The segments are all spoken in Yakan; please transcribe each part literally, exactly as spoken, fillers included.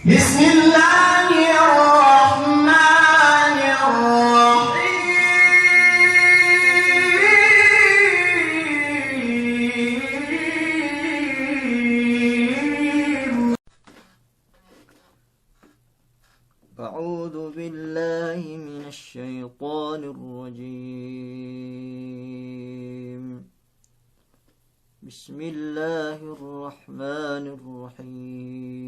بسم الله الرحمن الرحيم. أعوذ بالله من الشيطان الرجيم. بسم الله الرحمن الرحيم.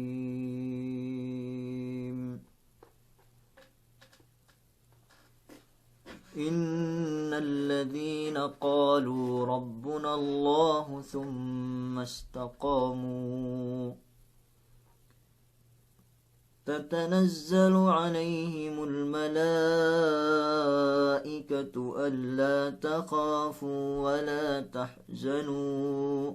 إن الذين قالوا ربنا الله ثم استقاموا تتنزل عليهم الملائكة ألا تخافوا ولا تحزنوا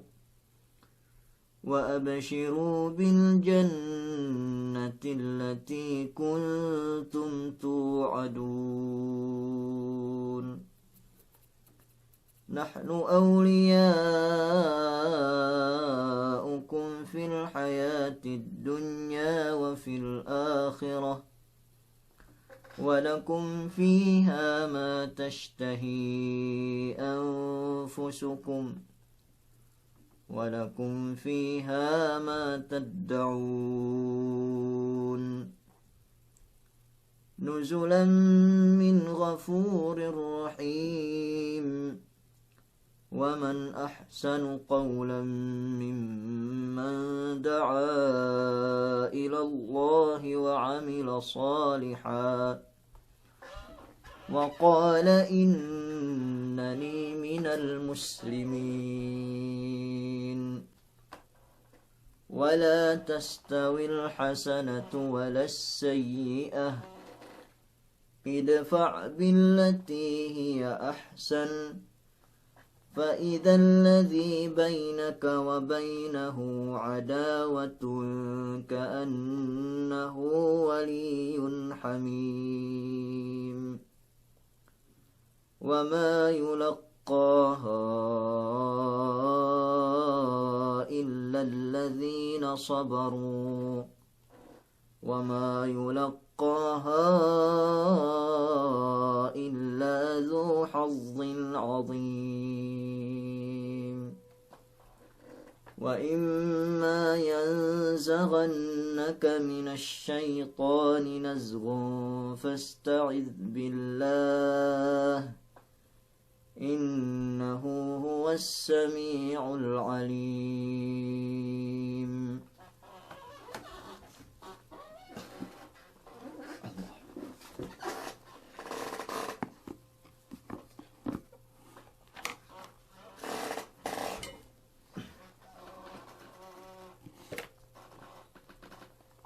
وأبشروا بالجنة التي كنتم توعدون. نحن أولياؤكم في الحياة الدنيا وفي الآخرة، ولكم فيها ما تشتهي أنفسكم، ولكم فيها ما تدعون. نزلا من غفور رحيم. ومن أحسن قولا ممن دعا إلى الله وعمل صالحا وقال إنني من المسلمين. ولا تستوي الحسنة ولا السيئة، ادفع بالتي هي أحسن، فإذا الذي بينك وبينه عداوة كأنه ولي حميم. وما يلقاها إلا الذين صبروا وما يلقاها إلا ذو حظ عظيم. وإما ينزغنك من الشيطان نزغ فاستعذ بالله، إنه هو السميع العليم.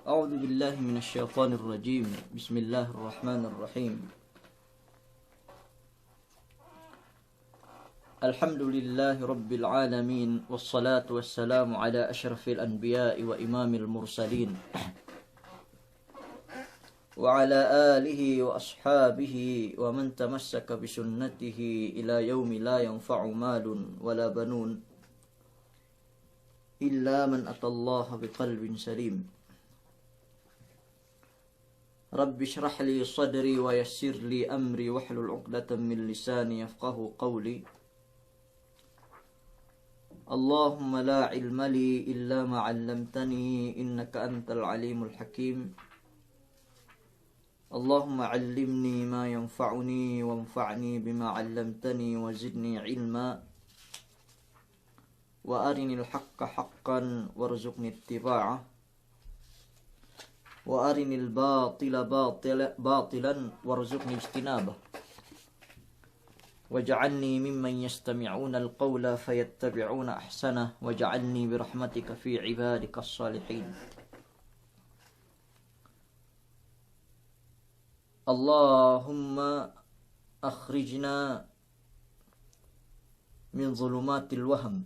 أعوذ بالله من الشيطان الرجيم. بسم الله الرحمن الرحيم. الحمد لله رب العالمين، والصلاة والسلام على أشرف الأنبياء وإمام المرسلين، وعلى آله وأصحابه ومن تمسك بسنته إلى يوم لا ينفع مال ولا بنون إلا من أتى الله بقلب سليم. رب اشرح لي صدري ويسر لي أمري واحلل عقدة من لساني يفقهوا قولي. اللهم لا علم لي إلا ما علمتني إنك أنت العليم الحكيم. اللهم علمني ما ينفعني وانفعني بما علمتني وزدني علما، وأرني الحق حقا وارزقني اتباعه، وأرني الباطل باطل-، باطلا وارزقني اجتنابه، واجعلني ممن يستمعون القول فيتبعون أحسنه، واجعلني برحمتك في عبادك الصالحين. اللهم أخرجنا من ظلمات الوهم،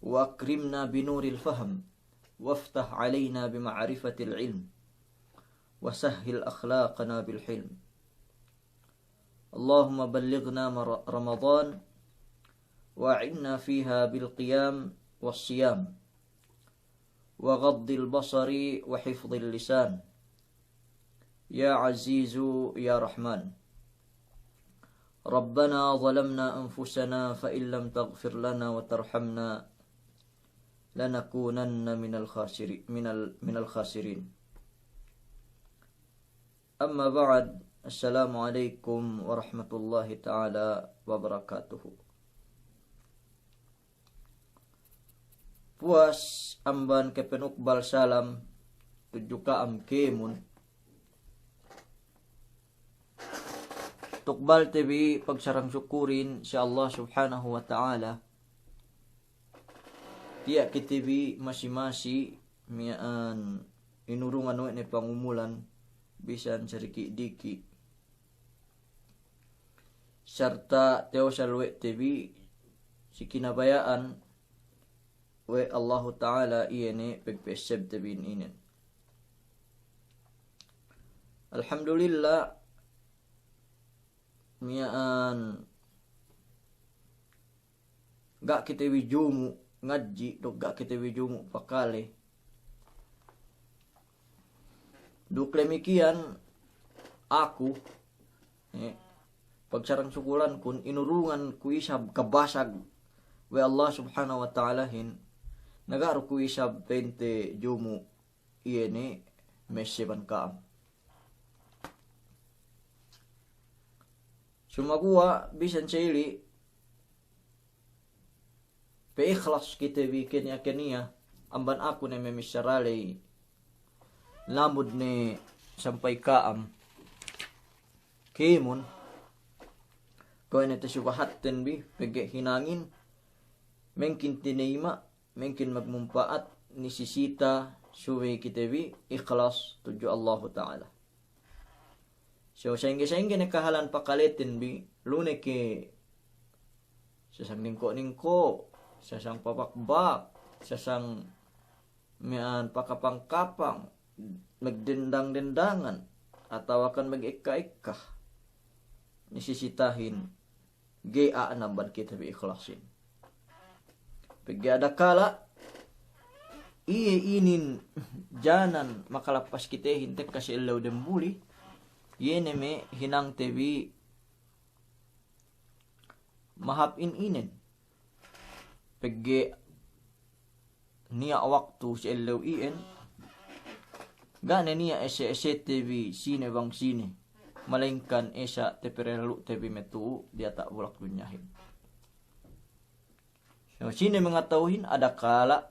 وأكرمنا بنور الفهم، وافتح علينا بمعرفة العلم، وسهل أخلاقنا بالحلم. اللهم بلغنا مر-، رمضان، وأعنا فيها بالقيام والصيام، وغض البصر وحفظ اللسان. يا عزيز يا رحمن. ربنا ظلمنا أنفسنا فإن لم تغفر لنا وترحمنا لنكونن من الخاسر-، من ال-، من الخاسرين. أما بعد، السلام عليكم ورحمة الله تعالى وبركاته. Puwas amban kapanukbal salam tudju ka'am kēmon. Tukbalte bi pagsarang-sukurin si Allah Subhanahu wa Ta'ala. Tiya' kite bi masi-masi miya'an inurungan we' ne pangumulan bisan sadiki'-diki'. Sarta' tewsal we' te bi si kinabaya'an we' Allahu Ta'ala iye ne pagpa'essebte bi inin. Alhamdulillah, miya'an ga' kite bi jumu' ngadji', duk ga' kite bi jumu' pakale. Duk damikkiyan aku, eh, pagsarang-sukulankun inurungan ku isab kabasag we' Allah Subhanahu wa Ta'alahin, na ga' du ku isab pa'inte jumu' iye ne ma'esseban ka'am. Sumaguwa' bisan sa'ili' pe ikhlas kite bi kaniya-kaniya, amban aku ne mamissara ley, lamud ne sampay ka'am kēmon, kuwe' ne tasubahatten bi, pegge' hinangin mengkin tineyma', mengkin magmumpa'at, nisisita subey kite bi ikhlas tudju Allahu Ta'ala. So, sa'ingge-sa'ingge ne kahalan pakaleten bi, lu ne ke sasang ningko'-ningko', sasang pabakbak, sasang miya'an pakapang-kapang, magdendang-dendangan, atawakan magekka-ekka, nisisitahin ga'i a'a namban kite bi ikhlasin. Pegge' adakala' iye inin janan makalappas kitehin tekka si ellew dembuli, iye ne me' hinangte bi mahāp in inen. Pegge' niya' waktu si ellew iyan, ga' ne niya' ese'-esete bi sine bang sine, malayingkan esa' taparellu'te bi matu'u diyata' bulak dunyahin. So, sine mangata'uhin, adakala'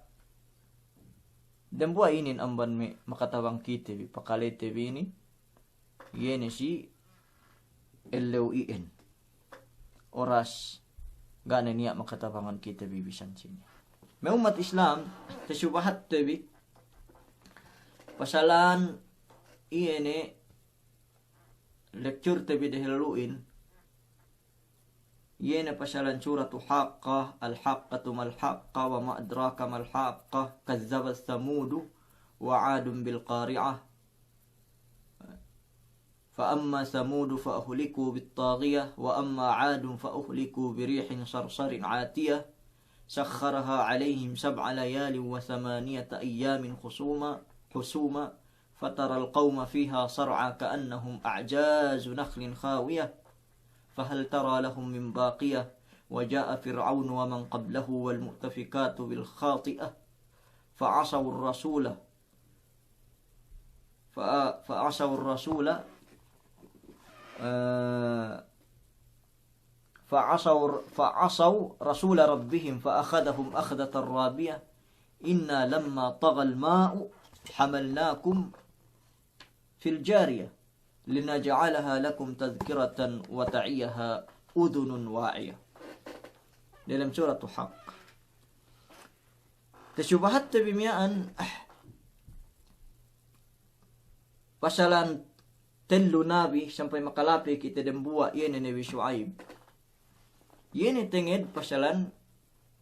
dambuwa' inin amban me' makatabang kite bi pakalete bi inin, iye ne si ellew iyan. Oras ga' ne niya' makatabangan kite bi bisan sine. Me' ummat Islam, tasubahatte bi pasalan iye ne lecture te bi dehellu'in, iye ne pasalan Suratu Haqqah, الحاقة ما الحاقة وما أدراك ما الحاقة، كذبت ثمود وعاد بالقارعة، فأما ثمود فأهلكوا بالطاغية، وأما عاد فأهلكوا بريح صرصر عاتية، سخرها عليهم سبع ليال وثمانية أيام خصوما، حسوما، فترى القوم فيها صرعى كأنهم أعجاز نخل خاوية، فهل ترى لهم من باقية، وجاء فرعون ومن قبله والمؤتفكات بالخاطئة، فعصوا الرسول، ف-، فعصوا الرسول، آه، فعصوا، فعصوا رسول ربهم فأخذهم أخذة رابية، إنا لما طغى الماء حملناكم في الجارية لنجعلها لكم تذكرة وتعيها أذن واعية. Delem Suratu Haqq. Tasubahatte bi miya'an, ah, pasalan tellu nabi sampay makalapi kite dembuwa', iye ne Nabi Shu'aib. Iye ne tenged pasalan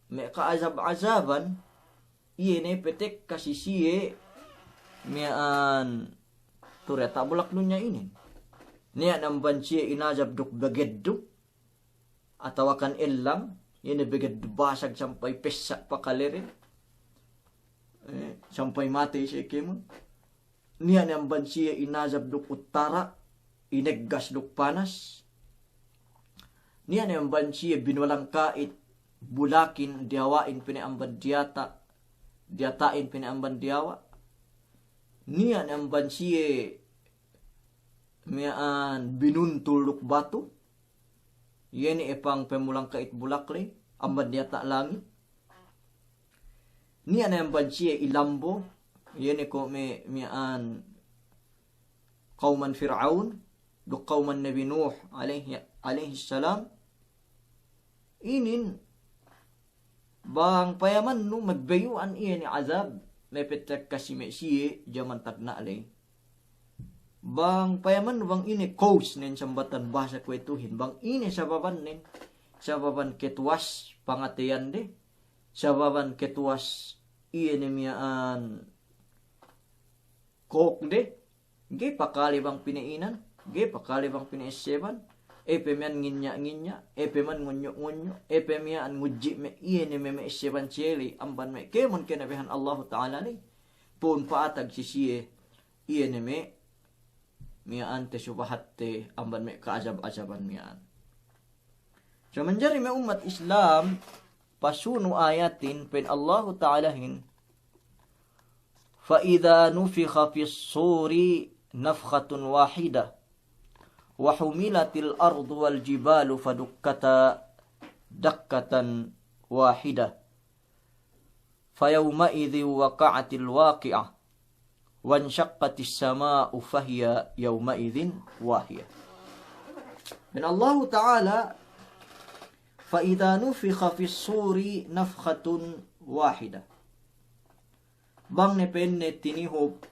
me' ka'azab-azaban, iye ne petek kasi siye miya'an tu diyata' bulak dunya inin. Niya' namban siye inazab duk begeddu, atawakan ellang, iye ne begeddu basag sampay pessa' pakaleren. Eh, sampay matey siye kēmon. Niya' ne amban siye inajab duk uttara', ineggas duk panas. Niya' ne amban siye binulangka'it bulakin, diyawa'in pa'in amban diyata', diyata'in pa'in amban diyawa'. Niya' ne amban siye miya'an binuntul duk batu. Iye ne epang pamulangka'it bulak ley, amban diyata' langit. Niya' ne amban siye ilambo, iye ne ko' me' miya'an kawman Fir'aun, duk kawman Nabi Nuh alaihi, alaihi salam. Inin bang payamannu magbayu'an iye ne ajab, me' petek kasi me' siye jaman tagna' ley. Bang payamannu bang ine cause nen sambatan bahasa kuwe'ituhin, bang ine sababannen, sababan ketuwas pangateyan de, sababan ketuwas iye ne miya'an kōk de, ga'i pakale bang pina'inan, ga'i pakale bang pina'esseban, e pe miya'an nginya'-nginya', e pe miya'an ngunyu'-ngunyu', e pe miya'an ngudji' me' iye ne me' ma'esseban siye ley, amban me' kēmon kinabehan Allahu Ta'ala ley. Pu'un pa'atag si siye, iye ne me' miya'an tasubahatte amban me' ka'ajab-ajaban miya'an. So manjari me' ummat Islam, pasunu' ayatin pa'in Allahu Ta'alahin, فإذا نفخ في الصور نفخة واحدة وحملت الأرض والجبال فدكتا دكة واحدة فيومئذ وقعت الواقعة وانشقت السماء فهي يومئذ واهية. Pa'in Allahu Ta'ala, فإذا نفخ في الصور نفخة واحدة. Bang ne pa'inne tinihup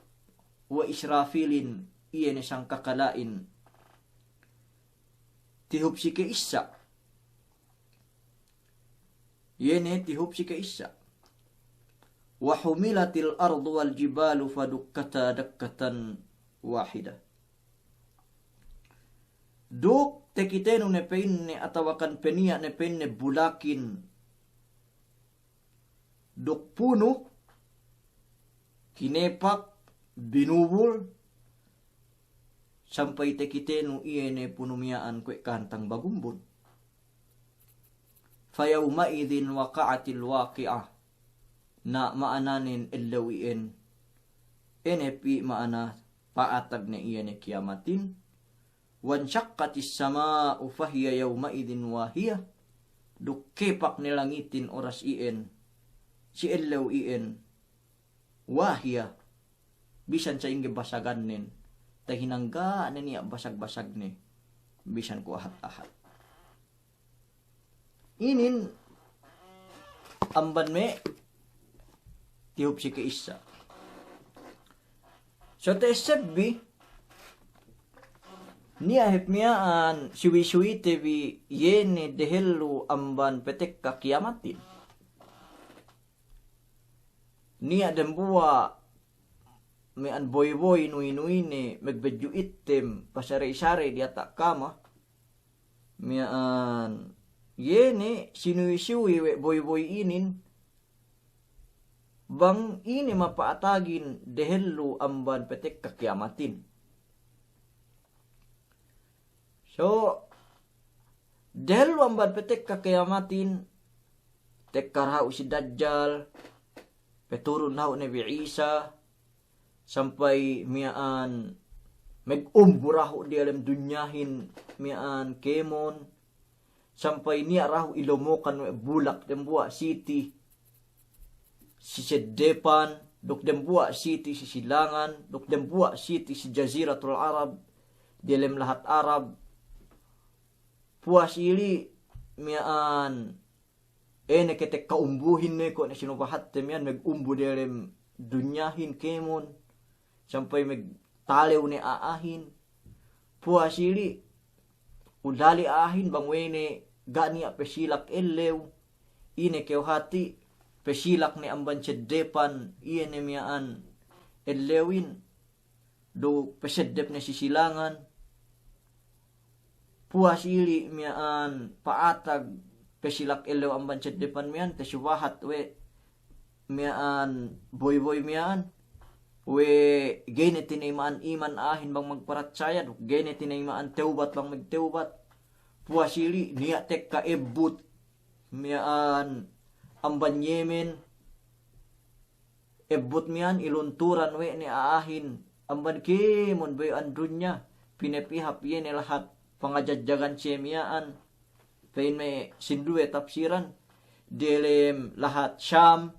we' Israfilin iye ne sangkakala'in, tihup si ka'issa. Iye ne tihup si ka'issa. وحملت الأرض والجبال فدكتا دكة واحدة. Duk takitenu ne pa'inne atawakan peniya' ne pa'inne bulakin duk punu, kinepak, binubul, sampay takitenu iye ne punu miya'an kuwe' kahantang bagumbun. فيومئذ وقعت الواقعة. Na ma'ananen ellew iyan, ine pī ma'ana pa'atag ne iye ne kiyamatin. وانشقت السماء فهي يومئذ واهية. Duk kepak ne langitin oras iyan, si ellew iyan, واهية, bisan sa'ingge basagannen, tahinang ga' ne niya' basag-basagne, bisan ku ahat-ahat. Inin amban me' tihup si ka'issa. So ta'essebbi, niya' hep miya'an suwi-suwite bi iye ne dehellu amban patekka kiyamatin. Niya' dembuwa' miya'an boy-boy nuwi-nuwine magbadju' ittem pasarey-sarey diyata' kama. Miya'an iye ne sinuwi-suwi we' boy-boy inin, bang ine mapa'atagin dehellu amban patekka kiyamatin. So, dehellu amban patekka kiyamatin, tekka dahu' si Dajjal, paturun dahu' Nabi Isa, sampay miya'an magumbu dahu' diyalem dunyahin miya'an kēmon, sampay niya' dahu' ilomokan we' bulak dembuwa' siti si seddepan, duk dembuwa' siti si silangan, duk dembuwa' siti si Jaziratul Arab, diyalem lahat Arab. Puwas ili' miya'an, ine ke tekka umbuhin ne ko' ne sinubahatte miya'an magumbu diyalem dunyahin kēmon, sampay magtalew ne a'ahin. Puwas ili' ulali' a'ahin bang we' ne ga' niya' pasilak ellew. Ine kew hati' pasilak ne amban seddepan, iye ne miya'an ellewin, duk paseddep ne si silangan. Puwas ili' miya'an pa'atag pasilak ellew amban seddepan miya'an, tasubahat we' miya'an boy-boy miya'an, we' ga'i ne tinayima'an iman a'ahin bang magparatsaya, duk ga'i ne tinayima'an tewbat bang magtewbat. Puwas ili' niya' tekka ebbut miya'an amban Yemen, ebbut miya'an ilunturan we' ne a'ahin amban kēmon bayu'an dunya, pinapihap iye ne lahat pangajajjagan siye miya'an. Pa'in me' sinduwe tafsiran, diyalem lahat Sham.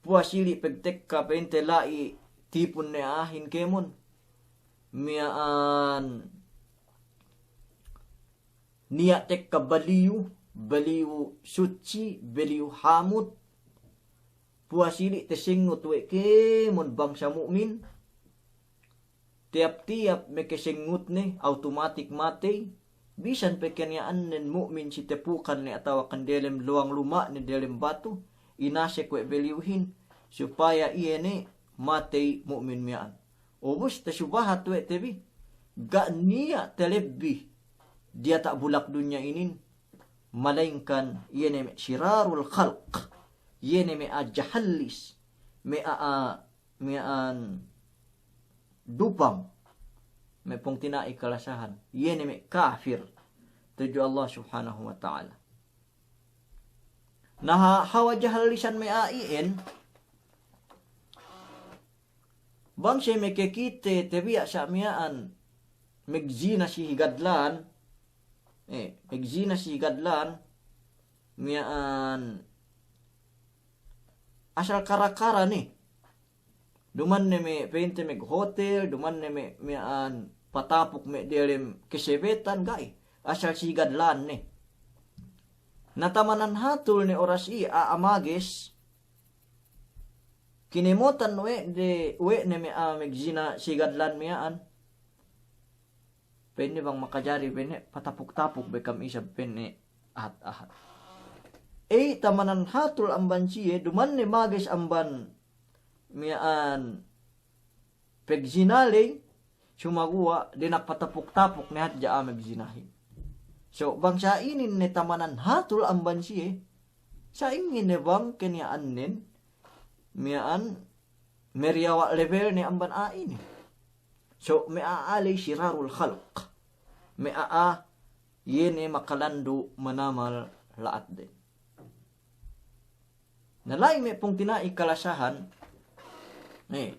Puwas ili' pegtekka pa'inte la'i tipun ne a'ahin kēmon miya'an, niya' tekka baliyu, baliyu sutsi, baliyu hamut. Puwas ili' tesengngut we' kēmon bangsa mu'min. Tiyap-tiyap mekesengngutne, awtomatik matey. Bisan pe keniya'annen mu'min si tepukanne atawa kan diyalem luwang luma'ne diyalem batu, inasek we' beliyuhin, supaya iye ne matey mu'min miya'an. Ubus tasubahat we' te bi, ga' niya' talebbi diyata' bulak dunya inin, malayingkan iye ne me' shirarul khalq, iye ne me' a'a jahallis, me' a'a, a, miya'an dupang, me' pungtina'i kalasahan, iye ne me' kafir tudju Allah Subhanahu wa Ta'ala. Na ha-, hawal jahallisan me' a'a iyan, bang siye mekekite tabiya' sa' miya'an megzina si higadlan, eh, megzina si higadlan, miya'an asal kara-kara ne. Duma'in ne me' pa'inte meghotel, duma'in ne me', miya'an patapuk me' diyalem kesebetan, ga'i. Asal si higadlan ne. Na tamanan hatul ne oras iye a'a mages, kinemotan we' de, we' ne me' a'a megzina si higadlan miya'an. Pa'inne bang makajari, pa'inne patapuk-tapuk be kam isab, pa'inne ahat-ahat. Ey, tamanan hatul amban siye, duma'in ne mages amban miya'an pegzina ley, sumaguwa' dina'ak patapuk-tapuk ne hadja a'a megzinahin. So, bang sa' inin ne tamanan hatul amban siye, sa'ingge ne bang keniya'annen miya'an meriyawa' lebel ne amban a'a inin. So, me' a'a ley shirarul khalq. Me' a'a iye ne makalandu' manamal la'atden. Na la'i me' pungtina'i kalasahan, ne,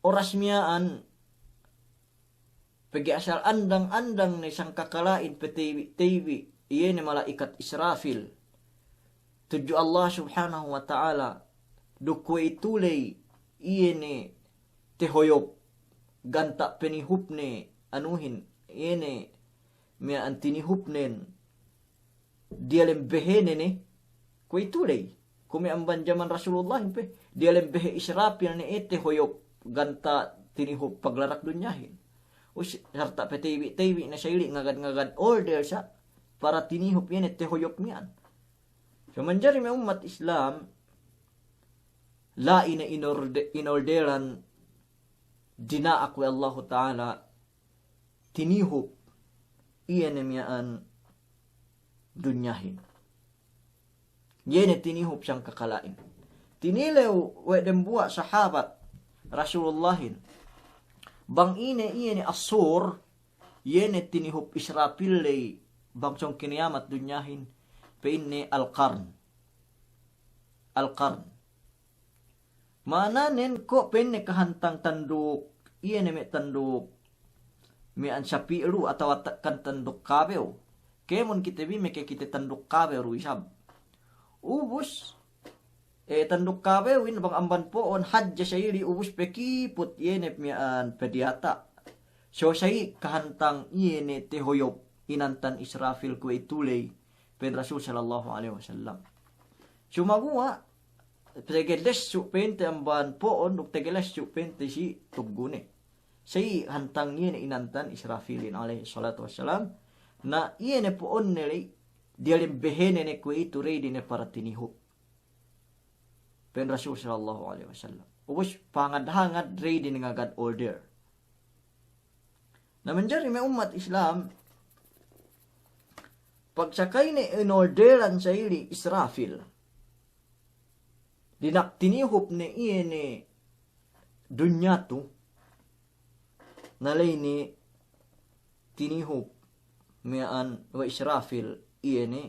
oras miya'an pegge' asal andang-andang ne sangkakala'in pateybi'-teybi', iye ne mala'ikat Israfil tudju Allah Subhanahu wa Ta'ala, duk kuwe'itu ley iye ne tehoyop ganta' penihupne anuhin, iye ne miya'an tinihupnen diyalem behene ne, kuwe'itu ley. Kuwe' me' amban jaman Rasulullahin pe, diyalem behe Israfil ne e tehoyop ganta' tinihup paglarak dunyahin. Us, sarta' pateybi'-teybi' ne sa' ili' ngagad-ngagad order sa' para tinihup iye ne tehoyop miya'an. So manjari me' ummat Islam, la'i ne inorde-, inorderan dina'ak we' Allahu Ta'ala tinihup iye ne miya'an dunyahin. Iye ne tinihup sangkakala'in. Tinilew we' dembuwa' sahabat Rasulullahin bang ine iye ne as-sur, iye ne tinihup Israfil ley bang sōng kiniyamat dunyahin, pa'inne al-qarn. Al-qarn. Ma'ananen ko' pa'inne kahantang tanduk, iye ne me' tanduk miya'an sapi' lu atawa ta-, kan tanduk kabew. Kēmon kite bi mekekite tanduk kabew du isab. Ubus, eh, tanduk kabewin bang amban po'on hadja sa' ili' ubus pekiput iye ne miya'an pediyata'. So sa' i' kahantang iye ne tehoyop inantan Israfil kuwe'itu ley, pa'in Rasul sallallahu alaihi wasallam. Sumaguwa' tegelessu' pa'inte amban po'on duk tegelessu' pa'inte si tuggune. Sa' i' hantang iye ne inantan Israfilin alaihi salatu wassalam. Na iye ne po'onne ley, diyalem behene ne kuwe'itu ready ne para tinihup, pa'in Rasul sallallahu alaihi wasallam. Ubus pangad-hangad ready ne ngagad order. Na manjari me' ummat Islam, pagsakay ne inorderan sa' ili' Israfil, dina'ak tinihup ne iye ne dunya tu, na la'i ne tinihup miya'an we' Israfil iye ne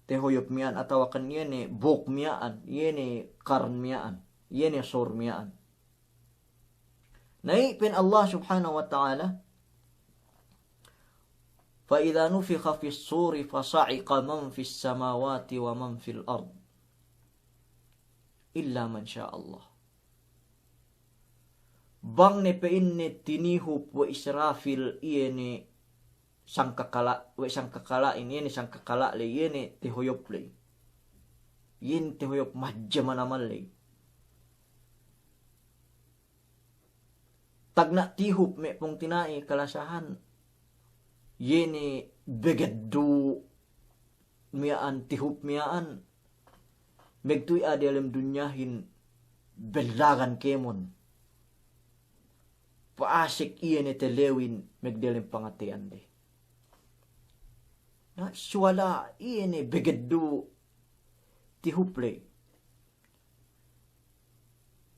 tahuyup miya'an, atawakan iye ne buk miya'an, iye ne qarn miya'an, iye ne sur miya'an. Na iye pa'in Allah Subhanahu wa Ta'ala, فإذا نفخ في الصور فصعق من في السماوات ومن في الأرض إلا من شاء الله. Bang ne pa'inne tinihup we' Israfil iye ne sangkakala', we' sangkakala'in, iye ne sangkakala' ley, iye ne tahuyup ley. Iye ne tahuyup mahadje manamal ley. Tagna' tihup me' pungtina'i kalasahan. Iye ne begeddu' miya'an, tihup miya'an. Magtuy a'a diyalem dunyahin bellagan kēmon. Pa'asek iye ne telewin magdiyalem pangateyan de. Na, suwala iye ne begeddu' tihup ley.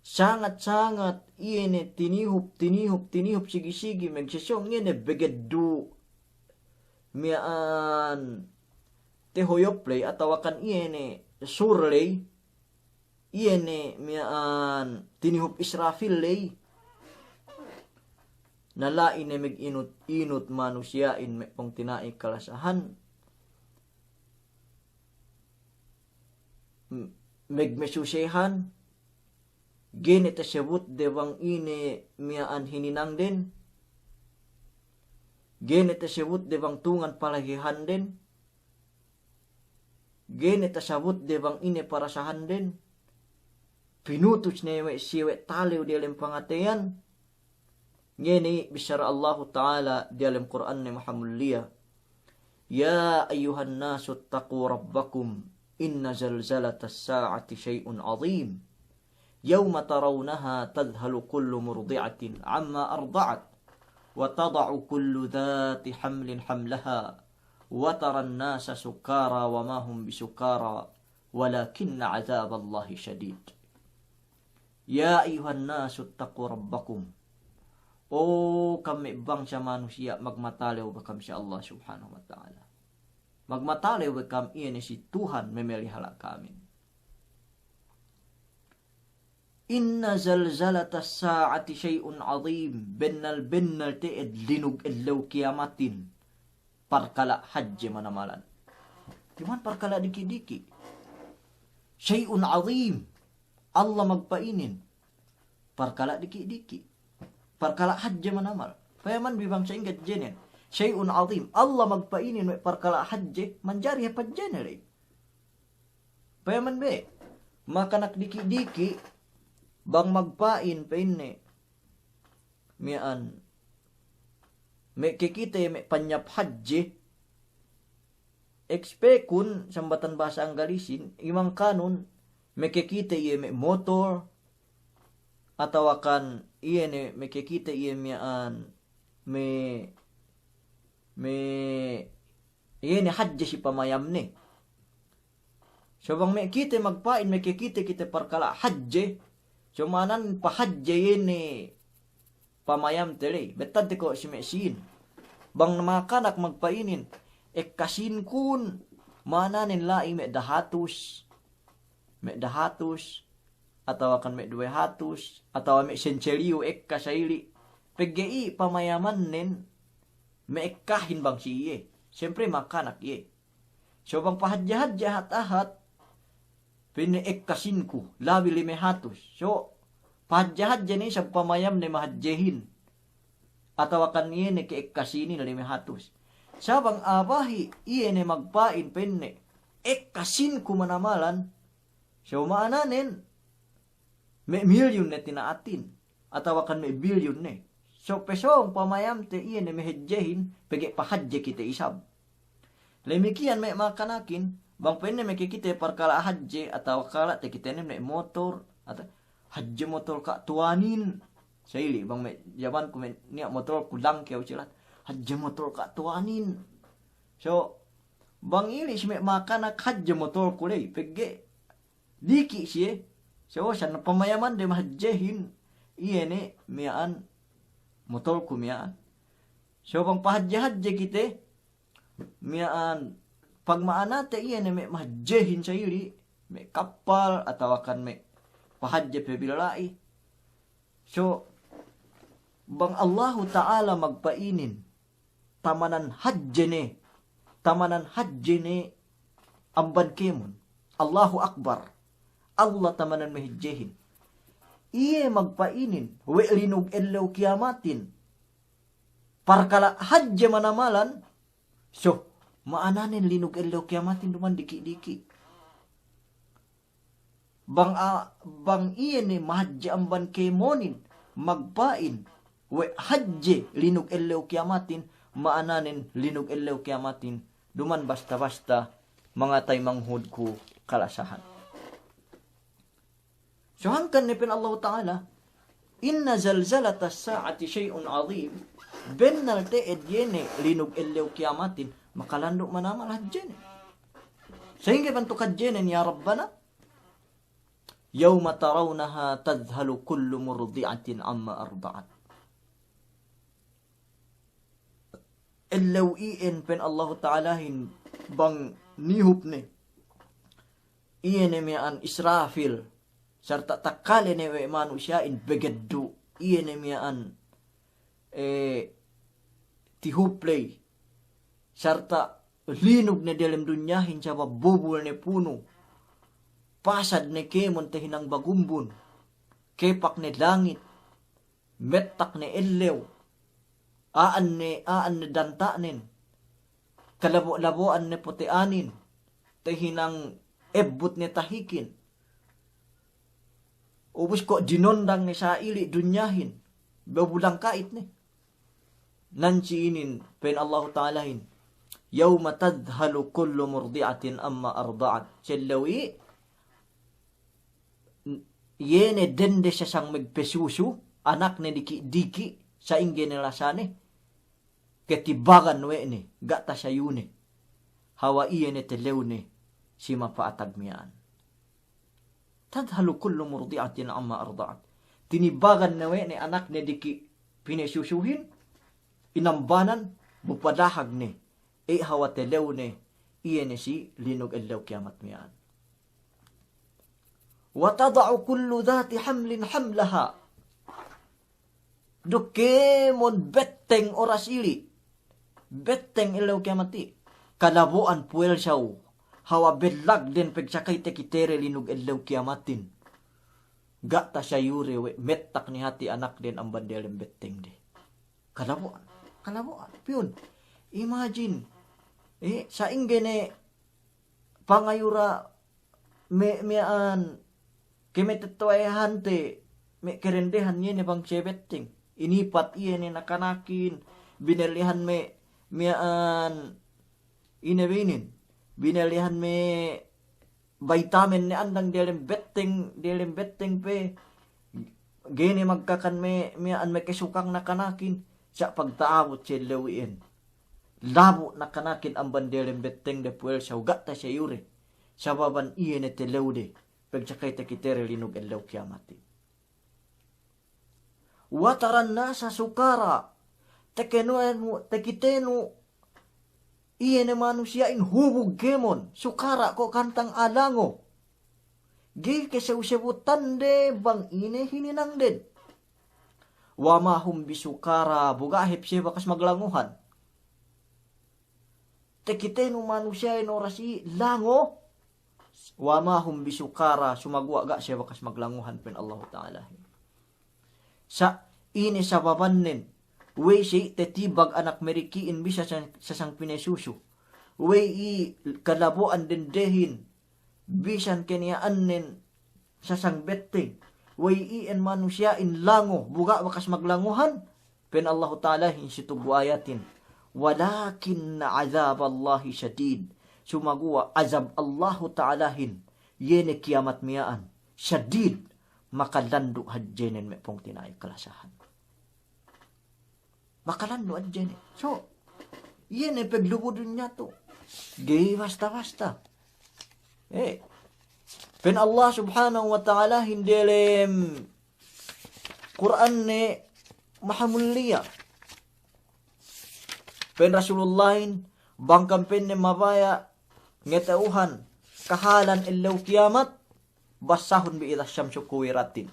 Sangat-sangat iye ne tinihup, tinihup, tinihup, sigi-sigi, magsesong iye ne begeddu' miya'an tahuyup ley, atawakan iye ne sur ley, iye ne miya'an tinihup Israfil ley. Na la'i ne maginut-inut manusiya'in me' pungtina'i kalasahan. M-, magmasusehan, ga'i ne tasabut de bang ine miya'an hininangden, ga'i ne tasabut de bang tungan palahihanden, ga'i ne tasabut de bang ine parasahanden, pinutus ne we' siye we' talew diyalem pangateyan, Ngene bissara Allahu Ta'ala diyalem Kur'anne mahamulliya, يا أيها الناس اتقوا ربكم إن زلزلة الساعة شيء عظيم يوم ترونها تذهل كل مرضعة عما أرضعت وتضع كل ذات حمل حملها وترى الناس سكارى وما هم بسكارى ولكن عذاب الله شديد. يا أيها الناس اتقوا ربكم. O kam me' bangsa manusiya', magmatalew be kam si Allah Subhanahu wa Ta'ala. Magmatalew be kam iye ne si Tuhan memelihala' kamin. إن زلزلة الساعة شيء عظيم. Bennal-bennal te'ed linug ellew kiyamatin parkala' hadje manamalan. Duma'in parkala' diki'-diki'. شيء عظيم. Allah magpa'inin. Parkala' diki'-diki'. Parkala' hadje manamal. Payaman bi bang sa'ingge hadjenen. شيء عظيم. Allah magpa'inin we' parkala' hadje, manjari hep hadjene ley. Payaman be. Makanak diki'-diki', bang magpa'in pa'inne miya'an, me' kekite me' panyap hadje, ekspekun, sambatan bahasa Anggalisin, imangkanun, me' kekite iye me' motor, atawakan iye ne me' kekite iye miya'an, me', me' iye ne hadje si pamayamne. So bang me' kite magpa'in, me' kekite kite parkala' hadje, so ma'ananen pahadje iye ne pamayamte ley. Bettadte ko' si me' sīn. Bang makanak magpa'inin, ekka sīnkun, ma'ananen la'i me' dahatus, me' dahatus, atawakan me' duwe hatus, atawa me' sencheliyu ekka sa'ili'. Pegge' i' pamayamannen me' ekkahin bang si iye. Siyempre makanak iye. So bang pahadje-hadje ahat-ahat, pa'inne ekka sīnku, labi lime hatus. So pahadje-hadje ne isab pamayamne mahadjehin. Atawakan iye ne ke ekka sīnin lime hatus. Sa bang a'a bahi' iye ne magpa'in pa'inne ekka sīnku manamalan, so ma'ananen, me' milyun ne tina'atin, atawakan me' bilyun ne. So pesōng pamayamte iye ne mahadjehin, pegge' pahadje kite isab. Lemikiyan me' makanakin, bang pa'inne me' kekite parkala' hadje, atawa kala' takitenen me' motor, ata-, hadje motor ka' tuwanin. Sa'ili', bang me' jamanku me' niya' motorku langkew silat, hadje motor ka' tuwanin. So bang ili' si me' makanak hadje motorku ley, pegge' diki' siye, so, sa' ne pamayamande mahadjehin, iye ne miya'an motolku miya'an. So, bang pahadje-hadje kite, miya'an pagma'anate iye ne me' mahadjehin sa' ili', me' kappal, atawakan me' pahadje pe bi la'i. So, bang Allahu Ta'ala magpa'inin, tamanan hadje ne, tamanan hadje ne amban kēmon. Allahu Akbar. Allah tamanan mahadjehin. Iye magpa'inin, we' linug ellew kiyamatin. Parkala' hadje manamalan, so, ma'ananen linug ellew kiyamatin duma'in diki'-diki'. Bang a-, bang iye ne mahadje amban kēmonin, magpa'in, we' hadje linug ellew kiyamatin, ma'ananen linug ellew kiyamatin, duma'in basta-basta, manga taymanghud ku kalasahan. So hangkan ne pa'in Allahu Ta'ala, "Inna zalzalatas sa'ati shay'un 'azim." Bennal te'ed iye ne linug ellew kiyamatin, makalandu' manamal hadjenen. Sa'ingge bantuk hadjenen, ya Rabbana? "Yawma tarawnaha tadhhalu kullu murdi'atin amma arda'at." Ellew iyan pa'in Allahu Ta'alahin bang nihup ne, iye ne miya'an Israfil, sarta' takkale ne we' manusiya'in begeddu', iye ne miya'an, eh, tihup ley, sarta' linug ne delem dunyahin sabab bubul ne punu, pasad ne kēmon tahinang bagumbun, kepak ne langit, mettak ne ellew, a'an ne, a'an ne danta'nen, kalabo'-labo'an ne pote'anin, tahinang ebbut ne tahikin. Ubus ko' dinondang ne sa'ili' dunyahin, babulang ka'it ne. Nan si inin, pa'in Allahu Ta'alahin, "Yawma tadhhalu kullu murdi'atin amma arda'at." Sellew i', iye ne dende sasang magpesusu, anakne diki'-diki', sa'ingge ne lasane, ketibagan we' ne, ga' tasayune. Hawal iye ne telewne, si mapa'atag miya'an. "Tadhhalu kullu murdi'atin amma arda'at." Tinibagan ne we' ne anakne diki' pinesusuhin, inambanan, bu padahag ne, e' hawal telewne, iye ne si linug ellew kiyamat miya'an. "Wa tada'u kullu dhati hamlin hamlaha." Duk kēmon betteng oras ili', betteng ellew kiyamat i', kalabo'an puwelsaw, hawal bellagden pegsakay takitede linug ellew kiyamatin. Ga' tasayure we' mettak ne hati anakden amban delem bettengde. Kalabo'an, kalabo'an. Piyun, imagine, eh, sa'ingge ne pangayura me', miya'an, kematetto'ahante, me' kerendehan iye ne bang siye betteng. Inipat iye ne nakanakin, binellihan me', miya'an, ine be inin, binellihan me' baytamen ne andang delem betteng, delem betteng pe, ga'i ne magkakan me', miya'an me' kesukang nakanakin, sa' pagta'abut si ellew iyan. Labu' nakanakin amban delem bettengde puwelsaw ga' tasayure. Sababan iye ne telewde, pegsakay takitede linug ellew kiyamatin. "Wa taran nasa sukara." Tekenu, tekitenu, iye ne manusiya'in hubug kēmon, sukara ko' kantang a'a lango. Ga'i kesew-sewutande bang ine hininangden. "Wa ma hum bisukara," bu ga' hep siye bakas maglanguhan. Tekitenu manusiya'in oras i' lango, "Wa ma hum bisukara," sumaguwa' ga' siye bakas maglanguhan pa'in Allahu Ta'ala. Sa' ine sababannen, we'ey si tetibag anak meriki'in bisan sa-, sasang pinesusu. We'ey i' kalabo'an dendehin, bisan keniya'annen sasang betteng. We'ey iyan manusiya'in lango, bu ga' bakas maglanguhan. Pa'in Allahu Ta'alahin si tuggu ayatin, "Walakinna adhaballahi shadid." Sumaguwa' azab Allahu Ta'alahin, iye ne kiyamat miya'an, shadid, makalandu' hadjenen me' pungtina'i kalasahan. Makalandu' hadjenen. So, iye ne peglubu dunya tu'. Ga'i basta-basta. Eh, Pa'in Allah Subhanahu wa Ta'alahin delem Kur'anne mahamulliya. Pa'in Rasulullahin, bang kam pa'inne mabaya' ngata'uhan kahalan ellew kiyamat, basahun bi idha shamsu kuwiratin.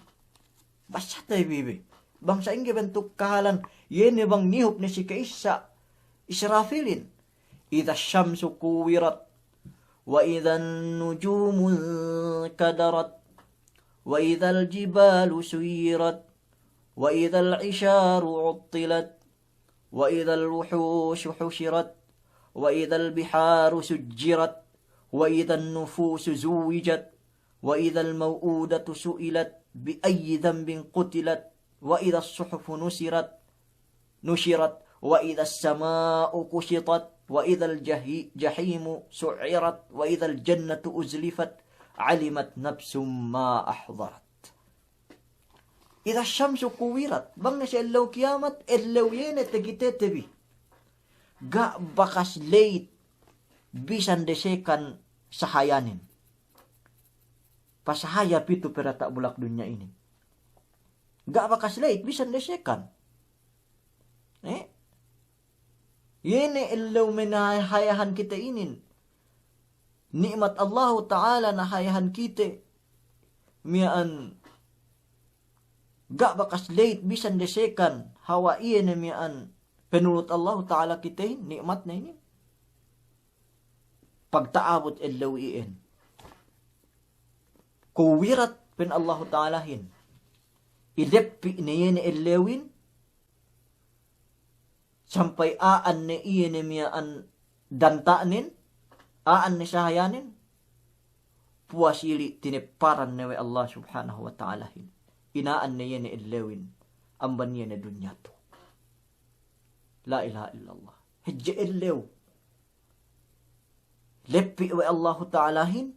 Basate bi bi. Bang sa'ingge bantuk kahalan, iye ne bang nihup ne si ka'issa Israfilin. Idha shamsu kuwirat. Wa idhan nujumu kadarat. Wa idhal jibalu suyirat. Wa idhal isharu uttilat. وإذا الوحوش حشرت، وإذا البحار سجرت، وإذا النفوس زوجت، وإذا الموءودة سئلت بأي ذنب قتلت، وإذا الصحف نسرت، نشرت، وإذا السماء كشطت، وإذا الجحي-، جحيم سعرت، وإذا الجنة أزلفت، علمت نفس ما أحضرت. Idha shamsu kuwirat, bang ne si ellew kiyamat, ellew iye ne takitete bi. Ga' bakas leyit bisan desekan sahayanen. Pasahaya pitu pe diyata' bulak dunya inin. Ga' bakas leyit bisan desekan. Eh? Iye ne ellew me' nahayahan kite inin. Ni'mat Allahu Ta'ala nahayahan kite. Miya'an ga' bakas leyit bisan desekan, hawal iye ne miya'an panulut Allahu Ta'ala kitehin, ni'matne inin. Pagta'abut ellew iyan. Kuwirat, pa'in Allahu Ta'alahin. Ileppi' ne iye ne ellewin, sampay a'an ne iye ne miya'an danta'nen, a'an ne sahayanen, puwas ili' tinepparan ne we' Allah Subhanahu wa Ta'alahin. Ina'an ne iye ne ellewin, amban iye ne dunya tu. La ilaha illallah. Hadje ellew. Leppi' we' Allahu Ta'alahin,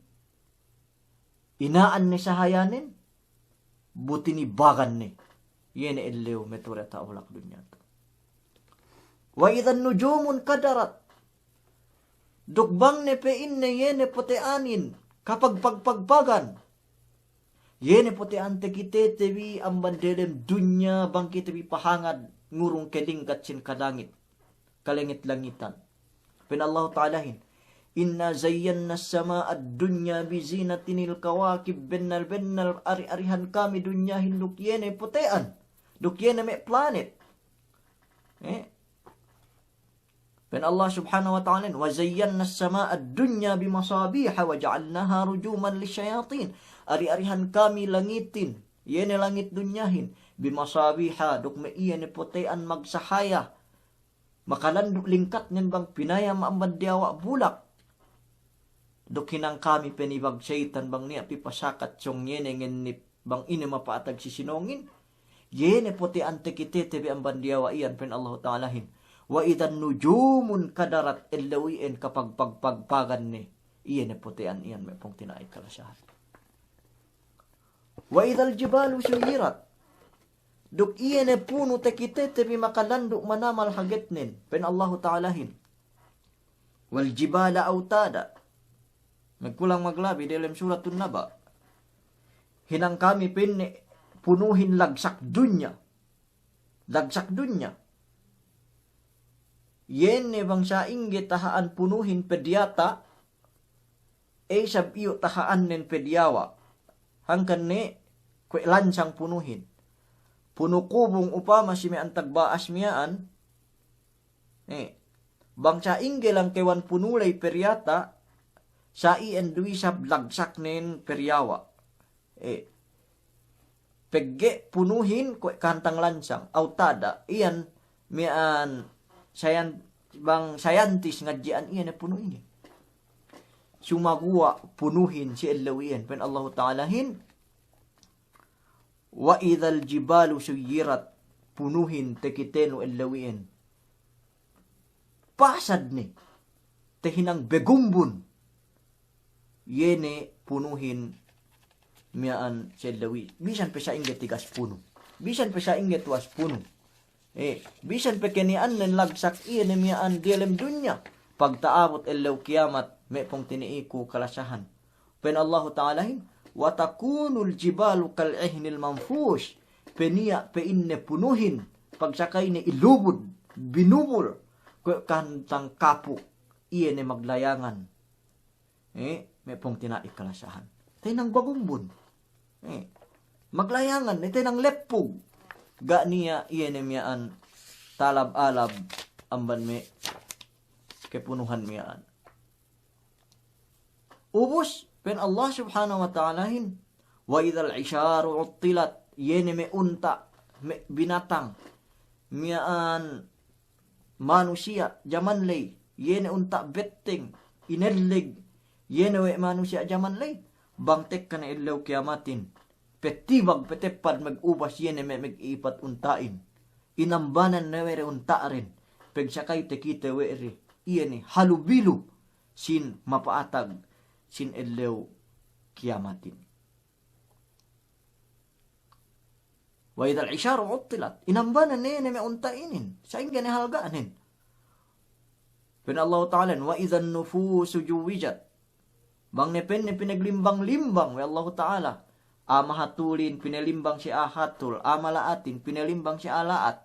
ina'an ne sahayanen, bu tinibagan ne. Iye ne ellew me' tu diyata' bulak dunya tu. Wa idhan nujumun kadarat. Duk bang ne pa'inne iye ne pote'anin, kapagpagpagpagan. Iye ne pote'an takitete bi amban delem dunya bang kite bi pahangad ngurung kalingkat sin kalangit, kalangit-langitan. Pa'in Allahu Ta'alahin, "Inna zayyanna as-sama'a ad-dunya bi zinatinil kawakib." Bennal-bennal ari-arihan kami dunyahin duk iye ne pote'an, duk iye ne me' planet. Eh? Pa'in Allah Subhanahu wa Ta'alahin, "Wa zayyanna as-sama'a ad-dunya bi masabiha wa ja'alnaha rujuman lishayatin." Ari-arihan kami langitin, iye ne langit dunyahin, bi masabiha, duk me' iye ne pote'an magsahaya. Makalandu' lingkatnen bang pinayam amban diyawa' bulak. Duk hinang kami penibag seyitan bang niya' pipasakat sōng iye ne ngennip bang ine mapa'atag si sinōngin. Iye ne pote'an takitete bi amban diyawa' iyan, pa'in Allahu Ta'alahin. Wa idhan nujumun kadarat, ellew iyan kapagpagpagpagan ne. Iye ne pote'an iyan me' pungtina'i kalasahan. Wa idhal jibalu suyirat. Duk iye ne punu takitete bi makalandu' manamal hagetnen, pa'in Allahu Ta'alahin. Wal jibala awtada. Magkulang maglabi delem Suratun Naba. Hinang kami pa'inne punuhin lagsak dunya. Lagsak dunya. Iye ne bang sa'ingge taha'an punuhin pe diyata', ey isab iyu' taha'annen pe diyawa'. Hangkan ne kuwe' lansang punuhin. Punu kubung upama si me' antag ba'as miya'an. Eh, bang sa'ingge langkewan punu ley pe diyata', sa' iyan du isab lagsaknen pe diyawa'. Eh, pegge' punuhin kuwe' kahantang lansang, awtada, iyan miya'an sayan-, bang sayantis ngadji'an iyan ne punu inin. Sumaguwa' punuhin si ellew iyan, pa'in Allahu Ta'alahin, "Wa idhal jibalu suyirat," punuhin takitenu ellew iyan. Pasad ne, tahinang begumbun. Iye ne punuhin miya'an si ellew iyan. Bisan pe sa'ingge tigas punu. Bisan pe sa'ingge tuwas punu. Eh, bisan pe keni'annen lagsak iye ne miya'an diyalem dunya. Pagta'abut ellew kiyamat, me' pungtina'iku kalasahan. Pa'in Allahu Ta'alahin, وتكون الجبال كالعهن المنفوش. Peniya' pe'inne punuhin, pagsakayne ilubud, binubul, kuwe' kantang kapuk, iye ne maglayangan. Eh, me' pungtina'i kalasahan. Tahinang bagumbun. Eh, maglayangan, eh, tahinang leppug. Ga' niya' iye ne miya'an talab-alab amban me' kepunuhan miya'an. Ubus, pa'in Allah Subhanahu wa Ta'alahin, وإذا العشار عطلت, iye ne me' unta', me' binatang, miya'an manusiya' jaman ley, iye ne unta' betteng, inelleg, iye ne we' manusiya' jaman ley, bang tekka ne ellew kiyamatin, petibag, peteppad, megubas, iye ne me', megipat unta'in. Inambanan ne we' de unta'den, pegsakayte kite we' de, iye ne halubilu sin mapa'atag sin ellew kiyamatin. وإذا العشار عطلت. Inambanan ne, ne me' unta' inin. Sa'ingge ne halga'nen. Pa'in Allahu Ta'ala, وإذا النفوس زوجت. Bang ne pa'inne pinaglimbang-limbang we' Allahu Ta'ala. A'a mahatulin pinalimbang si a'a hatul, a'a mala'atin pinalimbang si a'a la'at.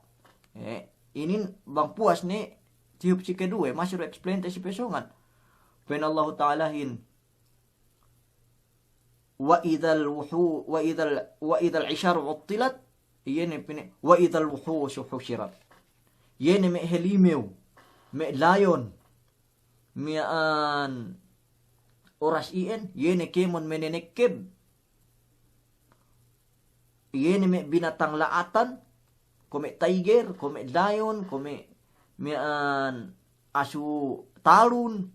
Eh, inin bang puwas ne tiyup si keduwe, masi du explain te si pesongan. Pa'in Allahu Ta'alahin, وإذا الوحو-، وإذا ال-، وإذا العشار عطلت, iye ne pa'inne, وإذا الوحوش حشرت. Iye ne me' helimew, me' layon, miya'an oras iyan, iye ne kēmon menenekkeb, iye ne me' binatang la'atan, kuwe' me' tiger, kuwe' me' layon, kuwe' me' miya'an asu talun,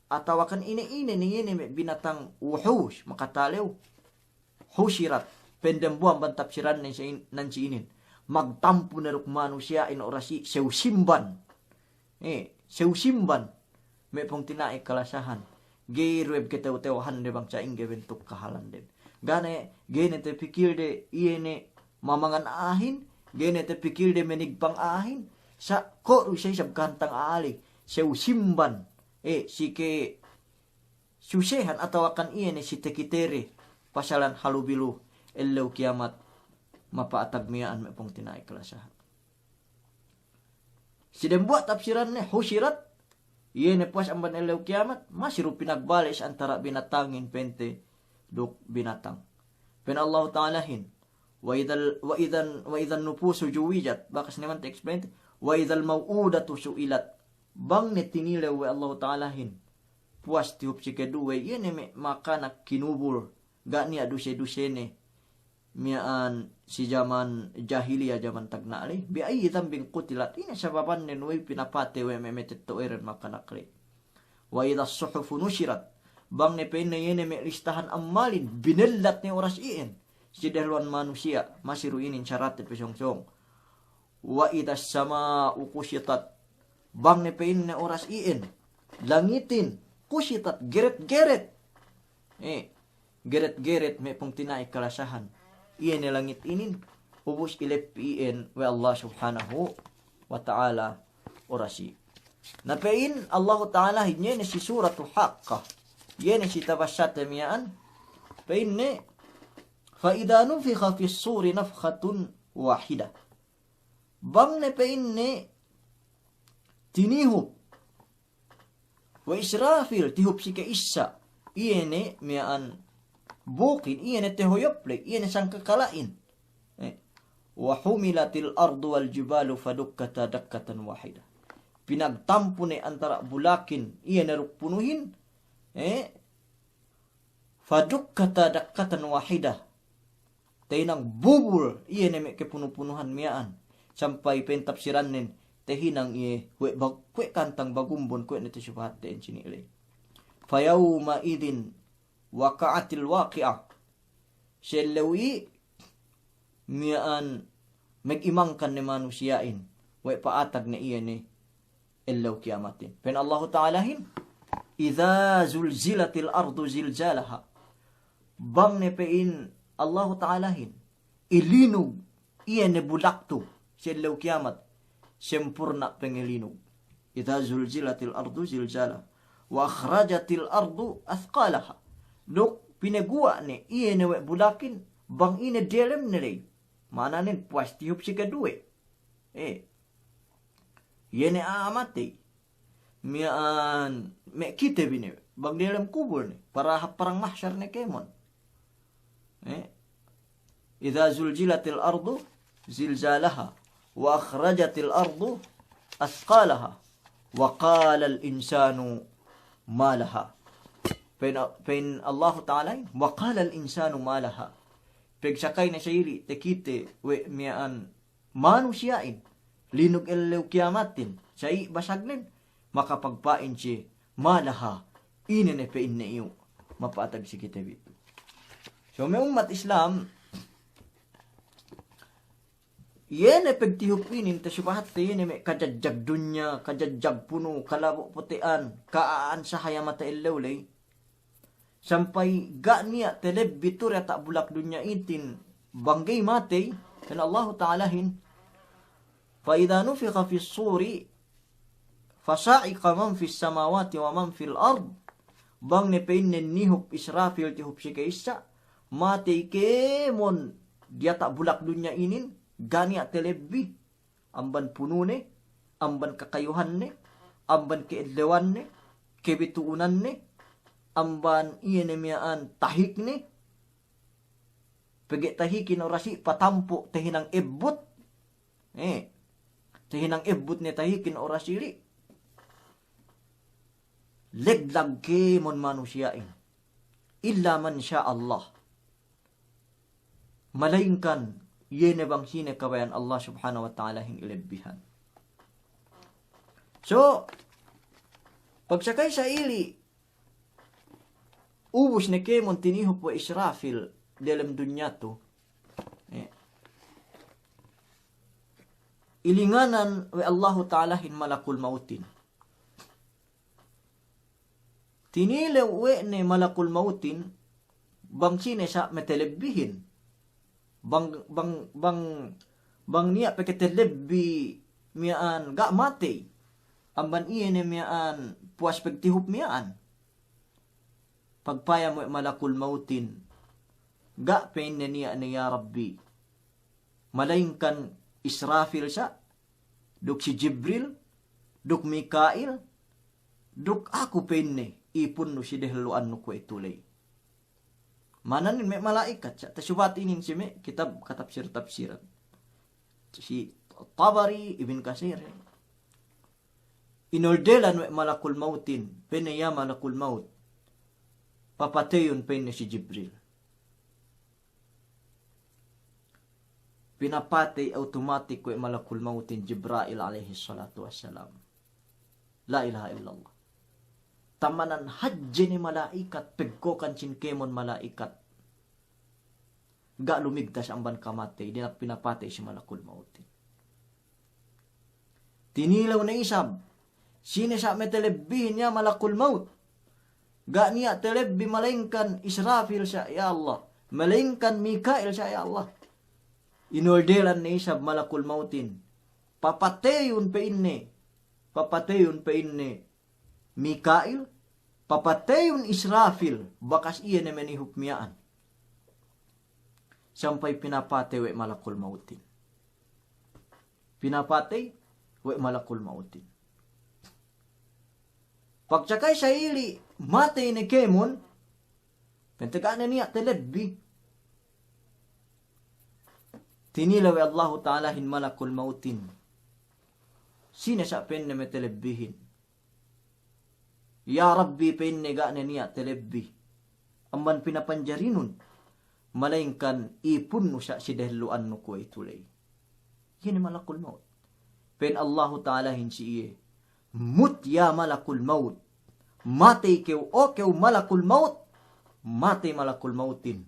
atawakan ine-ine ne iye ne me' binatang wuhus, makatalew. Hushirat, pa'in dembuwa' amban tapsiranne si in-, nan si inin. Magtampu ne duk manusiya'in oras i' sew simban. Eh, sew simban. Me' pungtina'i kalasahan. Ga'i du we' ketew-tewhande bang sa'ingge bentuk kahalanden. Ga' ne, ga'i ne tapikilde iye ne mamangan a'ahin, ga'i ne tapikilde menigpang a'ahin. Sa' ko' du siye isab kantang a'a ley. Sew simban. Eh, si ke susehan atawakan iye ne si takitede pasalan halubilu ellew kiyamat mapa'atag miya'an me' pungtina'i kalasahan. Si dembuwa' tapsiranne hushirat, iye ne puwas amban ellew kiyamat, masi du pinagbale' si antara' binatangin pa'inte duk binatang. Pa'in Allahu Ta'alahin, وإذا ال-، وإذا ال-، وإذا النفوس زوجت, bakas ne man te explain te, وإذا الموءودة سئلت. Bang ne tinilew we' Allahu Ta'alahin, puwas tiyup si keduwe, iye ne me' makanak kinubul, ga' niya' duse-dusene miya'an si jaman jahiliya, jaman tagna' ley. بأي ذنب قتلت. Ine sababannen we' pinapatey we' me' matetto'aden makanak ley. وإذا الصحف نشرت. Bang ne pa'inne iye ne me' listahan ammalin, binellat ne oras iyan si dehelluwan manusiya', masi du inin saratte pe sōng-sōng. وإذا السماء كشطت. Bang ne pa'inne oras iyan, langitin, كشطت, geret-geret. Eh, geret-geret me' pungtina'i kalasahan. Iye ne langit inin, ubus ileppi iyan we' Allah Subhanahu wa Ta'ala oras i'. Na pa'in Allahu Ta'alahin iye ne si Suratul Haqqah. Iye ne si tabassate miya'an. Pa'inne, فإذا نفخ في الصور نفخة واحدة. Bang ne pa'inne tinihup we' Israfil, tihup si ke'issa', iye ne miya'an bukin, iye ne tahoyop ley, iye ne sangkakala'in. Eh, وحملت الأرض والجبال فدكتا دكة واحدة. Pinagtampu ne antara' bulakin, iye ne duk punuhin, eh, فدكتا دكة واحدة. Tahinang bubul iye ne me' kepunu-punuhan miya'an. Sampay pa'in tapsirannen, tahinang iye kuwe' bag-, kuwe' kantang bagumbun, kuwe' ne tasubahat te'en sini' ley. فيومئذ وقعت الواقعة. Si ellew i' miya'an megimangkan ne manusiya'in we' pa'atag ne iye ne ellew kiyamatin. Pa'in Allahu Ta'alahin, إذا زلزلت الأرض زلزالها. Bang ne pa'in Allahu Ta'alahin ilinug iye ne bulak tu si ellew kiyamat, sempurna' pengelinug. إذا زلزلت الأرض زلزالها وأخرجت الأرض أثقالها. Duk pinaguwa' ne, iye ne we' bulakin, bang ine delemne ley. Ma'ananen puwas tihup si keduwe. Eh. Iye ne a'a matey. Miya'an me' kite bi ne, bang delem kubul ne, para hap parang mahsar ne kemon. Eh. Idza zulzilatil ardu zilzalaha, wa akhrajatil ardu athqalaha, wa qalal insanu ma laha. Pa'in, pa'in Allahu Ta'alahin, wa qalal insanu ma laha. Pagsakay ne sa ili' takite we' miya'an manusiya'in, linug ellew kiyamatin, sa'i basagnen, makapagpa'in siye, ma laha, ine ne pa'inne iyu', mapatag si kite bi tu. So, me' ummat Islam, iye ne pagtihup inin, tasubahat te iye ne me' kajajag dunya, kajajag punu, kalabo' pute'an, ka'a'an sahaya mata ellew ley. Sampay ga' niya' telebbi tu diyata' bulak dunya itin bang ga'i matey, pa'in Allahu Ta'alahin, fa idza nufikha fis suri fa sa'iqa man fis samawati wa man fil ard. Bang ne pa'inne nihup Israfil tihup si ka'issa, matey kemon diyata' bulak dunya inin, ga' niya' telebbi. Amban punune, amban kakayuhanne, amban ke'ellewanne, kebitu'unanne, amban iye ne miya'an tahikne, pegge' tahikin oras i' patampu' tahinang ebbut, eh, tahinang ebbut ne tahikin oras ili'. Leglag kemon manusiya'in. Illa man sha Allah. Malayingkan iye ne bang sine kabaya'an Allah Subhanahu wa Ta'alahin ilebbihan. So, pagsakay sa ili', ubus ne kemon tinihup we' Israfil delem dunya tu. Eh. Ilinganan we' Allahu Ta'alahin malakul mautin. Tinilew we' ne malakul mautin, bang sine sa' metelebbihin. Bang, bang, bang, bang niya' peketelebbi miya'an ga' matey. Amban iye ne miya'an puwas pegtihup miya'an. Pagpayam we' malakul mautin, ga' pa'inne niya' ne ya Rabbi. Malayingkan Israfil sa', duk si Jibril, duk Mika'il, duk aku pa'inne, ipunnu si dehellu'annu kuwe'itu ley. Ma'ananen me' mala'ikat sa', tasubat inin si me' kitab katapsir-tapsiran. Si Tabari, Ibn Kasir. Inoldelan we' malakul mautin, pa'inne ya malakul maut. Papateyun pa'inne si Jibril. Pinapatey awtomatik we' malakul mautin Jibril alayhis salatu wassalam. La ilaha illallah. Tamanan hadje ne mala'ikat, pegkokan sin kemon mala'ikat. Ga' lumigtas amban kamatey, dina'ak pinapatey si malakul mautin. Tinilew ne isab, sine sa' metelebbihin ya malakul maut. Ga' niya' telebbi malayingkan Israfil sa' ya Allah, malayingkan Mika'il sa' ya Allah. Inoldelan ne isab malakul mautin. Papateyun pa'inne, papateyun pa'inne Mika'il, papateyun Israfil, bakas iye ne menihup miya'an. Sampay pinapatey we' malakul mautin. Pinapatey we' malakul mautin. Pagsakay sa' ili' matey ne kemon, pa'inte ga' ne niya' telebbi. Tinilew we' Allahu Ta'alahin malakul mautin. Sine sa' pa'inne metelebbihin. Ya Rabbi, pa'inne ga' ne niya' telebbi amban pinapanjarinun, malayingkan ipunnu sa' si dehellu'annu kuwe'itu ley. Iye ne malakul maut. Pa'in Allahu Ta'alahin si iye, mut ya malakul maut. Matey kew, o kew malakul maut. Matey malakul mautin.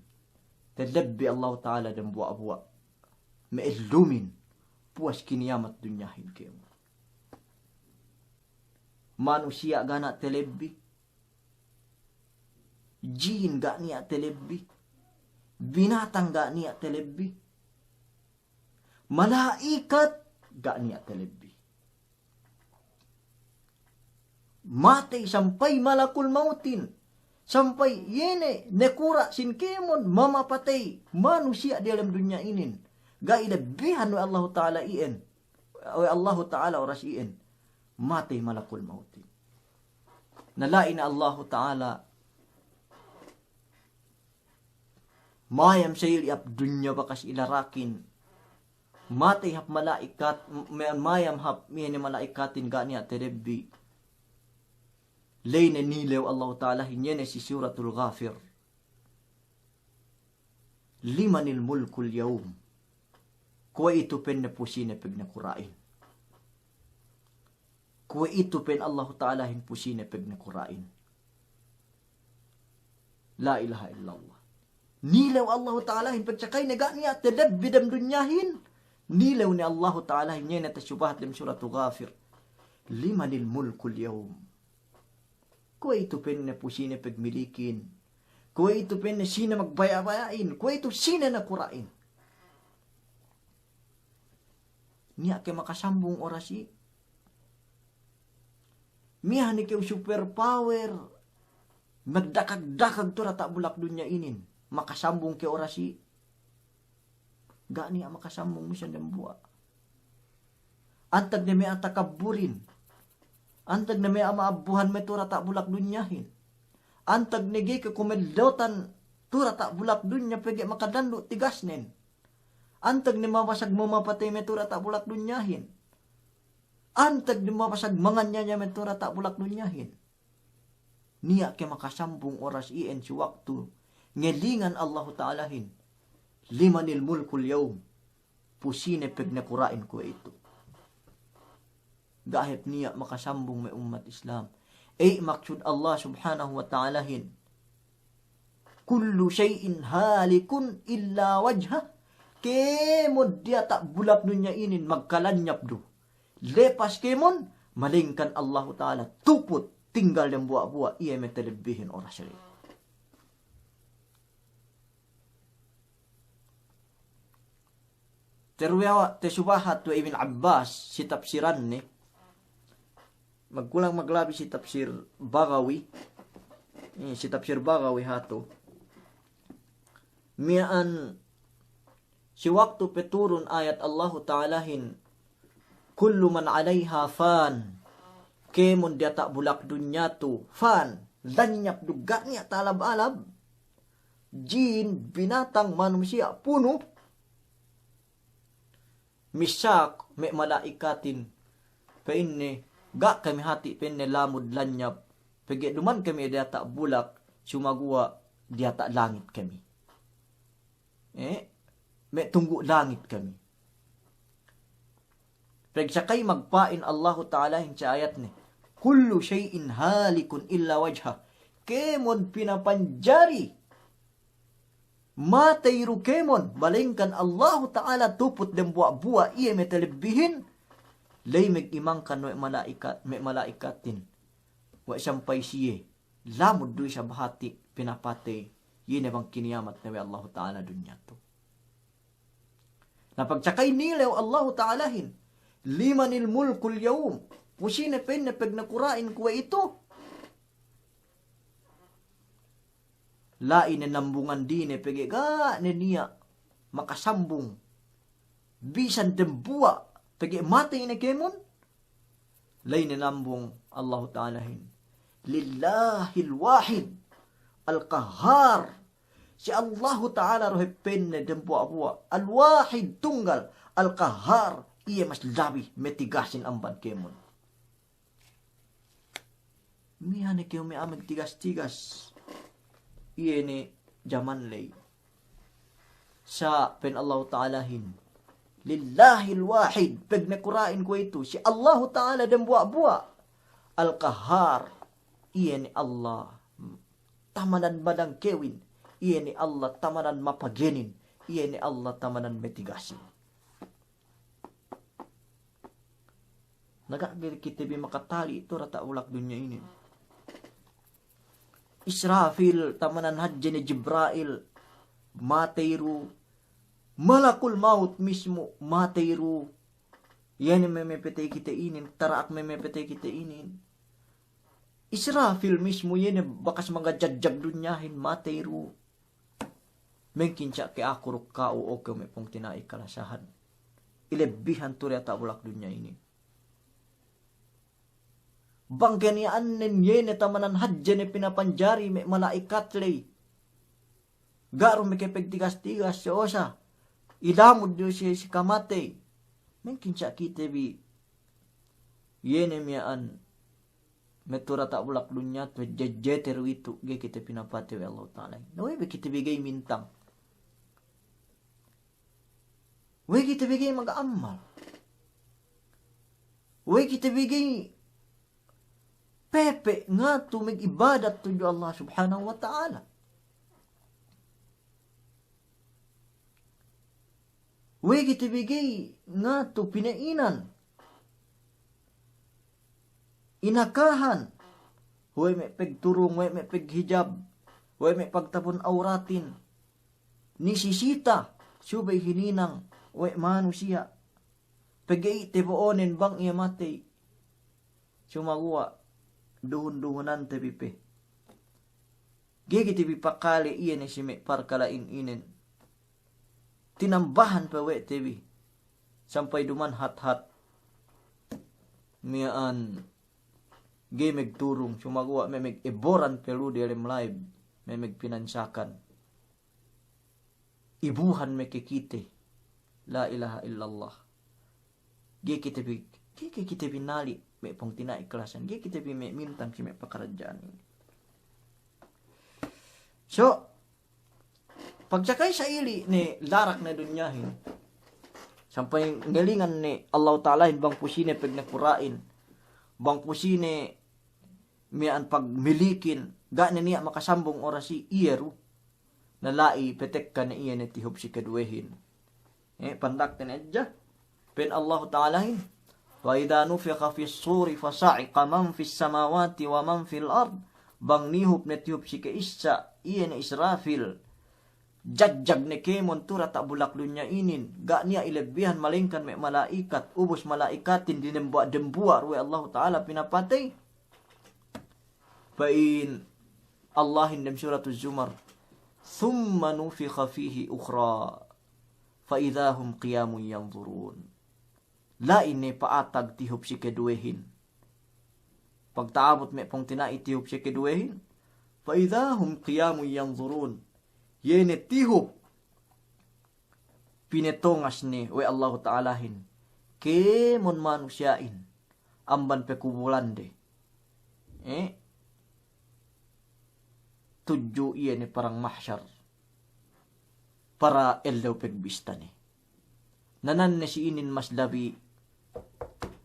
Telebbi Allahu Ta'ala dambuwa'-buwa'. Me'ellumin. Puwas kiniyamat dunyahin kemon. Manusiya' ga' niya' telebbi. Jin ga' niya' telebbi. Binatang ga' niya' telebbi. Mala'ikat ga' niya' telebbi. Matey sampay malakul mautin. Sampay iye ne nakura' sin kēmon mamapatey manusiya' diyalem dunya inin. Ga'i lebbihan we' Allahu Ta'ala iyan, we' Allahu Ta'ala oras iyan matey malakul mawtin. Na la'i ne Allahu Ta'ala mayam sa'ili hap dunya bakas ilarakin. Matey hap mala'ikat, m-, mayam hap iye ne mala'ikatin ga' niya' telebbi. Ley ne nilew Allahu Ta'alahin, iye ne si Suratul Ghafir. Limanil mulkul yawm. Kuwe'itu pa'inne pu sine pegnakura'in. Kuwe'itu pa'in Allahu Ta'alahin pu sine pegnakura'in. La ilaha illallah. Nilew Allahu Ta'alahin, pagsakayne ga' niya' telebbi dem dunyahin. Nilew ne Allahu Ta'alahin, iye ne tasubahat dem Suratul Ghafir. Limanil mulkul yawm. Kuwe'itu pa'inne pu sine pegmilikin. Kuwe'itu pa'inne sine magbayabaya'in. Kuwe'itu sine nakura'in. Niya' ke makasambung oras i'. Miha ne kew super power. Magdakag-dakag tu' diyata' bulak dunya inin. Makasambung ke oras i'. Ga' niya' makasambung misan dambuwa'. Antag ne me' a'a takabburin. Antag ne me' a'a ma'abbuhan me' tu' diyata' bulak dunyahin. Antag ne ga'i ke kumellotan tu' diyata' bulak dunya pegge' makadandu' tigasnen. Antag ne mabasag mamapatey me' tu' diyata' bulak dunyahin. Antag ne mabasag manganyaya me' tu' diyata' bulak dunyahin. Niya' ke makasambung oras iyan si waktu ngelingan Allahu Ta'alahin. Limanil mulkul yawm. Pu sine pegnakura'in kuwe'itu. Ga' hep niya' makasambung me' ummat Islam. Ey, maksud Allah Subhanahu wa Ta'alahin. Kullu shay'in halikun illa wajhah. Kēmon diyata' bulak dunya inin magkalanyap du. Lepas kēmon, malengkan Allahu Ta'ala tuput tinggal dambuwa'-buwa' iye me' telebbihin oras rin. Teruwewa-, tasubahat we' Ibn Abbas si tafsiranne, magkulang maglabi si tafsir Baghawi, eh, si tafsir Baghawi hatu. Miya'an si waktu peturun ayat Allahu Ta'alahin, "Kullu man 'alayha fan." Kēmon diyata' bulak dunya tu fan, lanyap du ga' niya' ta'alab-alab. Jin, binatang, manusiya', punu. Misak me' mala'ikatin, pa'inne, ga' kami hati' pa'inne lamud lanyap, pegge' duma'in kami diyata' bulak, sumaguwa' diyata' langit kami. Eh, me' tunggu' langit kami. Pegsakay magpa'in Allahu Ta'alahin si ayatne, "Kullu shay'in halikun illa wajhah." Kēmon pinapanjari. Matey du kēmon, malengkan Allahu Ta'ala tuput dambuwa'-buwa' iye me' telebbihin, ley magimangkan we' mala'ikat, me' mala'ikatin. We' sampay siye, lamud du isab hati' pinapatey, iye ne bang kiniyamat ne we' Allahu Ta'ala dunya tu. Na pagsakay nilew Allahu Ta'alahin, "Limanil mulkul yawm?" Pu sine pa'inne pegnakura'in kuwe'itu. La'i ne nambungan dine pegge' ga' ne niya' makasambung. Bisan dambuwa' pegge' matey ne kēmon. La'i ne nambung Allahu Ta'alahin. Lillahil wahid al-qahhar. Si Allahu Ta'ala du hep pa'inne dambuwa'-buwa'. Al-wahid tunggal. Al-qahhar. Iye mas labi metigasin amban kēmon. Miha ne kew me' a'a magtigas-tigas. Iye ne jaman ley. Sa' pa'in Allahu Ta'alahin, "Lillahil wahid," pegnakura'in kuwe'itu, si Allahu Ta'ala dambuwa'-buwa'. Al-Qahhar, iye ne Allah tamanan madangkewin, iye ne Allah tamanan mapagenin, iye ne Allah tamanan metigasin. Na ga' ga'i kite bi makatali' tu' diyata' bulak dunya inin. Israfil, tamanan hadje ne Jibra'il, matey du. Malakul Maut mismu, matey du. Iye ne me' mapatey kite inin, tara'ak me' mapatey kite inin. Israfil mismu iye ne bakas magajajag dunyahin, matey du. Mengkin sa' ke aku duk ka'u, o kew me' pungtina'i kalasahan, ilebbihan tu diyata' bulak dunya inin. Bang keniya'annen iye ne tamanan hadje ne pinapanjari me' mala'ikat ley. Ga' du mekepegtigas-tigas si osa. Ilamud du si, si kamatey. Mengkin sa' kite bi, iye ne miya'an, me' tu diyata' bulak dunya tu, jejete du itu, ga'i kite pinapatey we' Allahu Ta'ala. Na we' be kite bi ga'i mintang. We' kite bi ga'i maga'ammal. We' kite bi ga'i pepe' ngatu mag'ibadat tudju Allah Subhanahu wa Ta'ala. We' kite bi ga'i ngatu pine'inan, inakahan, we' me' pegturung, we' me' peghijab, we' me' pagtapun awratin, nisisita, subey hininang we' manusiya'. Pegge' iye tabo'onen bang iye matey. Sumaguwa' duhun-duhunante bi pe, ga'i kite bi pakale iye ne si me' parkala' in inen. Tinambahan pe we' te bi sampay duma'in hat-hat miya'an ga'i megturung, sumaguwa' me' megeboran pe lu diyalem live, me' megpinansakan. Ibuhan mekekite. La ilaha illallah. Ga'i kite bi, ga'i kite bi nali', me' pungtina'i kalasahan. Ga'i kite bi me' mintang si me' pakaradja'an inin. So, pagsakay sa' ili' ne larak ne dunyahin, sampay ngelingan ne Allahu Ta'alahin bang pu sine pegnakura'in, bang pu sine miya'an pagmilikin, ga' ne niya' makasambung oras i-, iye du. Na la'i petekka ne iye ne tihup si keduwehin. Eh, pandakte ne hadja. Pa'in Allahu Ta'alahin, "Fa idha nufikha fis suri fa sa'iqa man fis samawati wa man fil ard." Bang nihup ne tihup si ke'issa', iye ne Israfil, jajag ne kēmon tu diyata' bulak dunya inin, ga' niya' ilebbihan malengkan me' mala'ikat, ubus mala'ikatin dinembuwa'-dembuwa' du we' Allahu Ta'ala pinapatey. Pa'in Allahin dem Suratuz Zumar, "Thumma nufikha fihi ukhra, fa idha hum qiyamun yanzurun." La'i ne pa'atag tihup si keduwehin. Pagta'abut me' pungtina'i tihup si keduwehin, fa idha hum qiyamun yanzurun. Iye ne tihup pinetongas ne we' Allahu Ta'alahin kēmon manusiya'in amban pekubulande. Eh? Tudju iye ne parang mahsar. Para ellew pegbista ne. Na nan ne si inin mas labi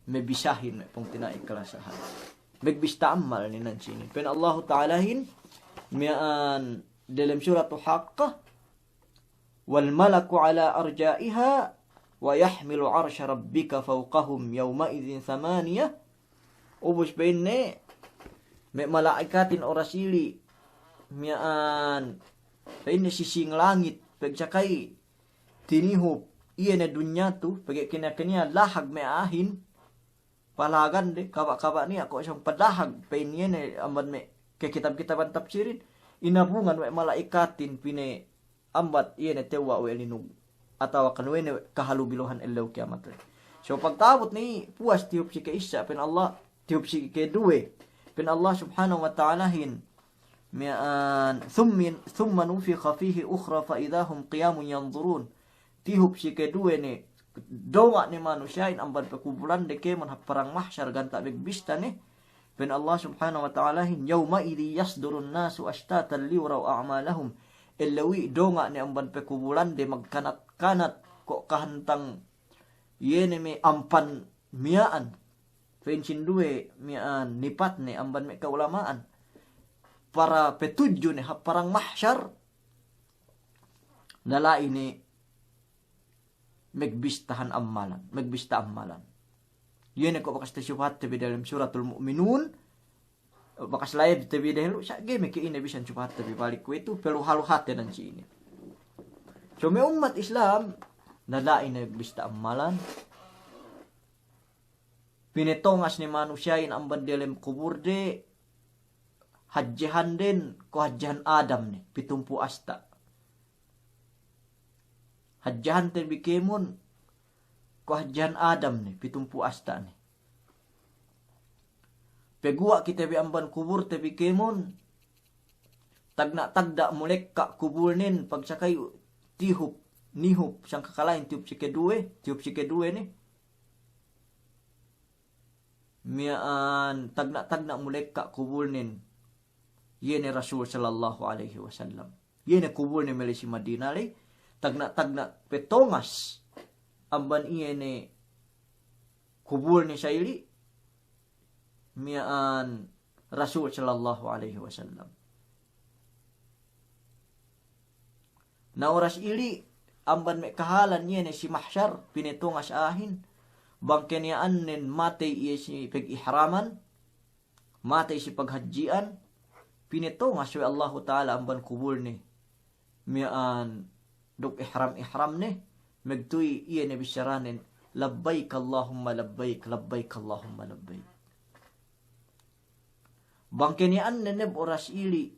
mebisahin me' pungtina'i kalasahan. Megbista ammal ne nan si inin. Pa'in Allahu Ta'alahin miya'an delem Suratu Haqqah, "Wal malaku ala arja'iha wa yahmilu arsha rabbika fawqahum yawma'idhin thamaniya." Ubus pa'inne, me' mala'ikatin oras ili', miya'an, pa'inne sising langit, pegsakay tinihup iye ne dunya tu, pegge' kaniya-kaniya lahag me' a'ahin, palahagande, kaba'-kaba' niya' ko' sōng padahag, pa'in iye ne amban me' kekitab-kitaban tafsirin, inabungan we' mala'ikatin pine ambat iye ne tewwa' we' linug, atawa kan we' ne kahalu biluhan ellew kiyamat ley. So pagta'abut ne puwas tihup si ke'issa', pa'in Allah, tihup si keduwe, pa'in Allah Subhanahu wa Ta'alahin, miya'an, "Thummin-, thumma nufikha fihi ukhra fa idha hum qiyamun yanzurun." Tihup si keduwe ne, donga' ne manusiya'in amban pekubulande kēmon hap parang mahsar ganta' begbista ne. Pa'in Allah Subhanahu wa Ta'alahin, "Yawma'idhin yasdurun nasu ashtatan liyuraw a'malahum." Ellew i' donga' ne amban pekubulande magkanat-kanat ko' kahantang iye ne me' ampan miya'an. Pa'in sinduwe miya'an nipatne amban me' ka'ulama'an. Para petudju ne hap parang mahsar. Na la'i ne megbistahan ammalan, megbista ammalan. Iye ne ko' bakas tasupahatte bi dalem Suratul Mu'minun, bakas live te bi dehellu, sa' ga'i me' ke ine bisan supahatte bi balik kuwe'itu, peluha-luhate nan si inin. So me' ummat Islam, na la'i ne megbista ammalan. Pinetongas ne manusiya'in amban diyalem kuburde, hadjehanden ko' hadjehan Adam ne, pitumpū' asta'. Hadjehante bi kēmon ko' hadjehan Adam ne, pitumpū' asta' ne. Peguwa' kite bi amban kuburte bi kēmon, tagna'-tagna' mulekka' kubulnen, pagsakay tihup, nihup, sangkakalahin tihup sikeduwe, tihup sikeduwe ne. Miya'an tagna'-tagna' mulekka' kubulnen. Iye ne Rasul sallallahu alaihi wasallam. Iye ne kubulne me' la'i si Madina ley. Tagna'-tagna' petongas amban iye ne kubulne sa ili'. Miya'an Rasul sallallahu alaihi wasallam. Na oras ili', amban me' kahalan iye ne si mahsar, pinetongas a'ahin, bang keniya'annen matey iye si pegihraman, matey si paghadji'an, pinetongas we' Allahu Ta'ala amban kubulne. Miya'an duk ihram-ihramne, magtuwi iye ne bissaranen, "Labbaik Allahumma labbaik, labbaik Allahumma labbaik." Bang keniya'annen ne oras ili',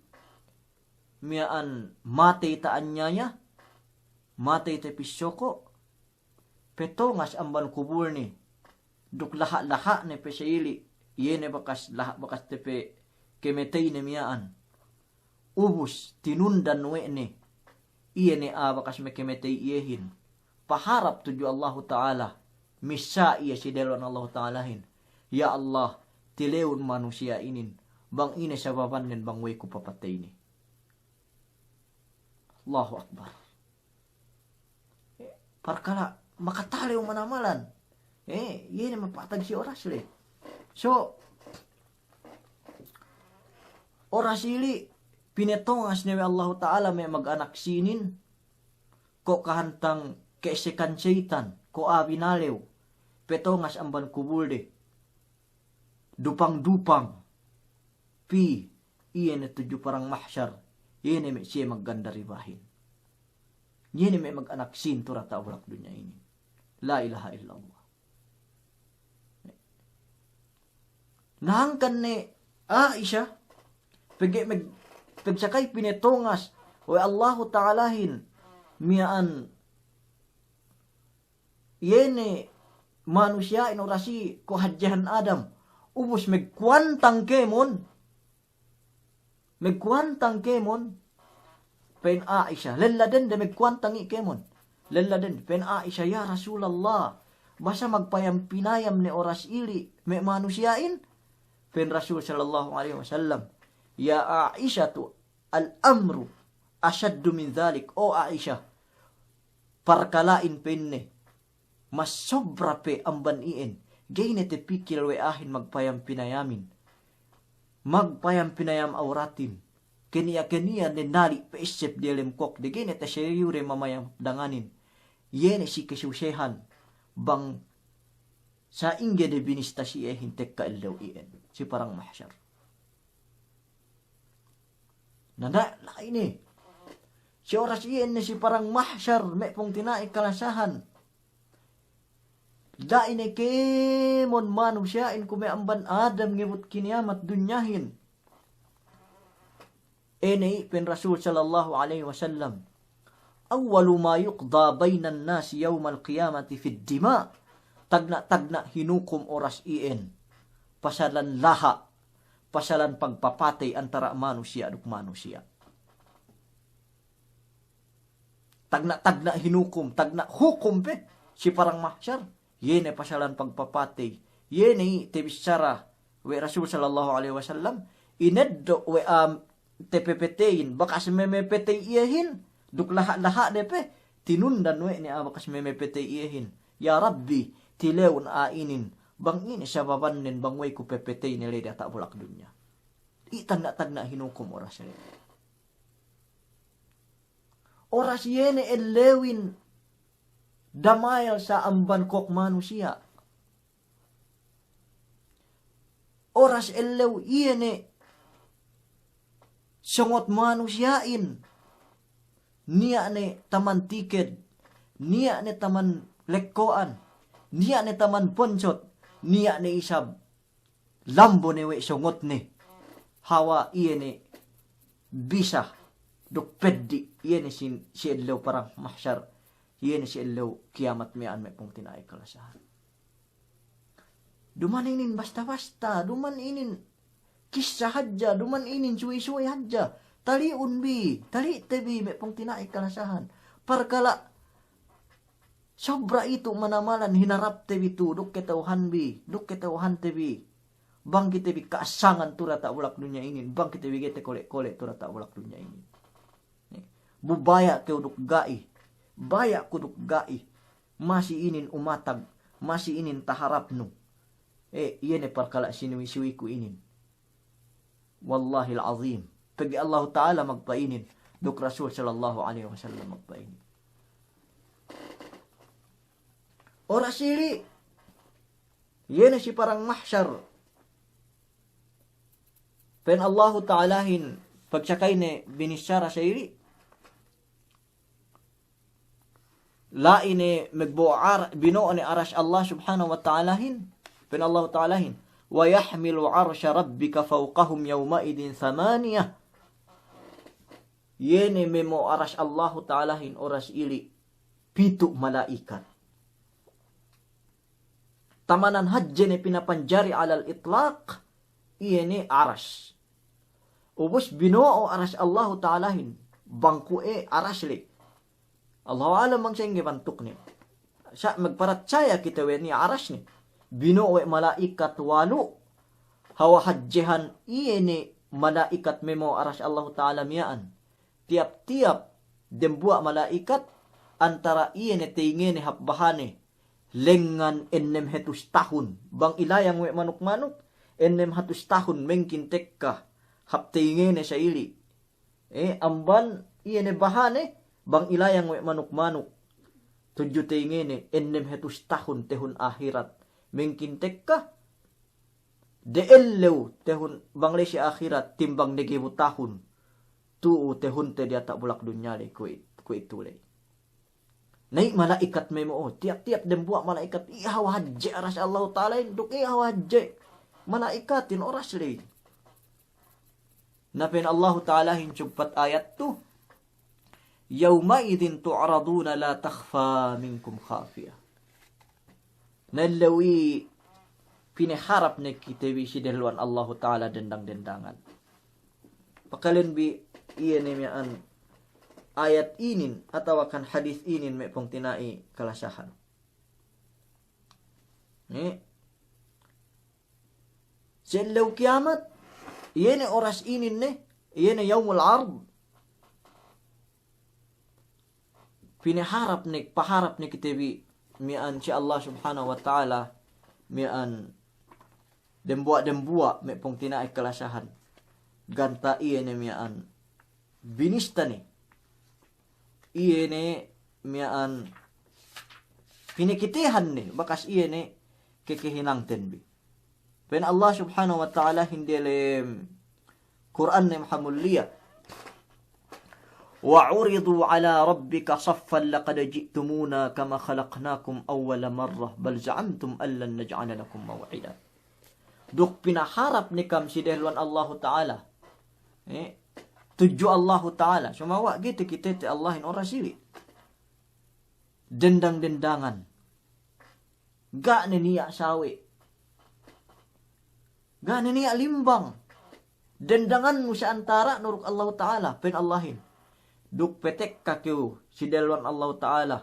miya'an matey ta'anyaya, matey tapissoko', petongas amban kubulne, duk laha'-laha'ne pe sa ili', iye ne bakas laha', bakas tepe kemeteyne miya'an. Ubus tinundan we' ne, iye ne a'a bakas mekemetey iyehin. Paharap tudju Allahu Ta'ala, missā iye si dehelluwan Allahu Ta'alahin. Ya Allah, tilewun manusiya' inin, bang ine sababannen bang we'ey ku papateyne. Allahu Akbar. Parkala' makatalew manamalan. Eh, iye ne mapatag si oras le. So, oras ili' pinetongas ne we' Allahu Ta'ala me' mag-anak sīnin, ko' kahantang ke'esekan seyitan, ko' a'a binalew, petongas amban kubulde. Dupang-dupang. Pī, iye ne tudju parang mahsar, iye ne me' siye magganda ribahin. Iye ne me' mag-anak sīn tu diyata' bulak dunya inin. La ilaha illallah. Na hangkan ne Aisha, pegge' meg-, pegsakay pinetongas we' Allahu Ta'alahin, miya'an iye ne manusiya'in oras i' ko' hadjehan Adam. Ubus megkuwantang kēmon. Megkuwantang kēmon. Pa'in Aisha, lella dende megkuwantang i' kēmon. Lella dende. Pa'in Aisha, "Ya Rasulallah, basa magpayam-pinayam ne oras ili' me' manusiya'in?" Pa'in Rasul sallallahu alaihi wasallam, "Ya Aishatu, al-amru ashaddu min dhalik." O Aisha, parkala'in pa'inne mas sobra pe amban iyan, ga'i ne tapikil we' a'ahin magpayam-pinayamin. Magpayam-pinayam awratin. Kaniya-kaniya ne nali' pa'esseb diyalem kōkde, ga'i ne tasayude mamayam danganin. Iye ne si kasusehan, bang sa'ingge de binista si iyehin tekka ellew iyan, si parang mahsar. Na, na, la'i ne. Si oras iyan ne si parang mahsar, me' pungtina'i kalasahan. Da'a ne kēmon manusiya'in kuwe' amban Adam ngebut kiniyamat dunyahin. Ine i' pa'in Rasul sallallahu alaihi wasallam, "Awwalu ma yuqda bainan nasi yawmal qiyamati fid dima'." Tagna'-tagna' hinukum oras iyan pasalan laha', pasalan pagpapatey antara' manusiya' duk manusiya'. Tagna'-tagna' hinukum, tagna' hukum pe si parang mahsar, iye ne pasalan pagpapatey. Iye ne i' tabissara we' Rasul sallallahu alaihi wasallam, ineddo' we' a'a tapapateyin, bakas mamapatey iyehin, duk laha'-laha' de pe, tinundan we' ne a'a bakas mamapatey iyehin. "Ya Rabbi, tilewun a'a inin, bang ine sababannen bang we'ey ku papateyne la'i diyata' bulak dunya." I' tagna'-tagna' hinukum oras iyan. Oras iye ne ellewin damayel sa amban kōk manusiya'. Oras ellew iye ne songot manusiya'in. Niya' ne taman tiked, niya' ne taman lekko'an, niya' ne taman ponsot, niya' ne isab lambo ne we' songotne. hawal iye ne bisa duk peddi', iye ne sin, si ellew parang mahsar, iye ne si ellew kiyamat miya'an me' pungtina'i kalasahan. Duma'in inin basta-basta, duma'in inin kissa hadja, duma'in inin suwi-suwi hadja. Tali'un bi, tali'te bi me' pungtina'i kalasahan. Parkala' sobra itu manamalan hinarapte bi tu, duk kata'uhan bi, duk kata'uhante bi. Bang kite bi ka'asangan tu diyata' bulak dunya inin, bang kite bi ga'i takole'-kole' tu diyata' bulak dunya inin. Bu baya' kew duk ga'i, baya' ku duk ga'i, masi inin umatag, masi inin taharapnu. E, iye ne parkala' sinuwi-suwiku inin. Wallahil azim. Pegge' Allahu Ta'ala magpa'inin, duk Rasul sallallahu alaihi wasallam magpa'inin. Oras ili', iye ne si parang mahsar. Pa'in Allahu Ta'alahin, pagsakayne binissara sa ili'. La'i ne magbo'o ar-, bino'o ne aras Allah Subhanahu wa Ta'alahin. Pa'in Allahu Ta'alahin, "Wa yahmilu arsha rabbika fawqahum yawma'idhin thamaniyah." Iye ne memo'o aras Allahu Ta'alahin oras ili' pitu' mala'ikat. Tamanan hadje ne pinapanjari alal itlaq, iye ne aras. Ubus bino'o aras Allahu Ta'alahin, bang kuwe' aras le. Allahu a'lam bang sa'ingge bantukne. Sa' magparatsaya kite we' niya' arasne. Bino'o we' mala'ikat walu', hawal hadjehan iye ne mala'ikat memo'o aras Allahu Ta'ala miya'an. Tiyap-tiyap dembuwa' mala'ikat antara iye ne teyingene hap bahane lengngan ennem hatus tahun. Bang ilayang we' manuk-manuk, ennem hatus tahun mengkin tekka hap teyingene sa ili'. E, amban iye ne bahane, bang ilayang we' manuk-manuk tudju teyingene, ennem hatus tahun, tahun ahirat mengkin tekka. De ellew tahun bang la'i si ahirat timbang degebu tahun tu'u tahunte diyata' bulak dunya le kuwe', kuwe'itu le. Na i' mala'ikat memo'o, tiyap-tiyap dembuwa' mala'ikat, iye hawal hadje aras Allahu Ta'alahin, duk iye hawal hadje mala'ikatin oras le. Na pa'in Allahu Ta'alahin sugpat ayat tu, "Yawma'idhin tu'raduna la takhfa minkum khafiyah." Na ellew i' pinaharap ne kite bi si dehelluwan Allahu Ta'ala dendang-dendangan. Pakalen bi iye ne miya'an ayat inin atawa kan hadis inin me' pungtina'i kalasahan. Ne? Si ellew kiyamat, iye ne oras inin ne, iye ne yawmul ard. Pinaharap ne, paharap ne kite bi miya'an si Allah Subhanahu wa Ta'ala, miya'an dembuwa'-dembuwa' me' pungtina'i kalasahan. Ganta' iye ne miya'an binista ne. Iye ne miya'an pinikitehan ne, bakas iye ne kekehinangten bi. Pa'in Allah Subhanahu wa Ta'alahin diyalem Kur'an ne mahamulliya, "Wa uridu ala rabbika saffan laqad ji'tumuna kama khalaqnakum awwala marrah bal za'amtum allan naj'ala lakum maw'ida." Duk pinaharap ne kam si dehelluwan Allahu Ta'ala. E, tudju Allahu Ta'ala. Sumawa' ga'i takitete Allahin oras ili'. Dendang-dendangan. Ga' ne niya' sawe'. Ga' ne niya' limbang. Dendangannu si antara'nu duk Allahu Ta'ala, pa'in Allahin. Duk patekka kew si dehelluwan Allahu Ta'ala.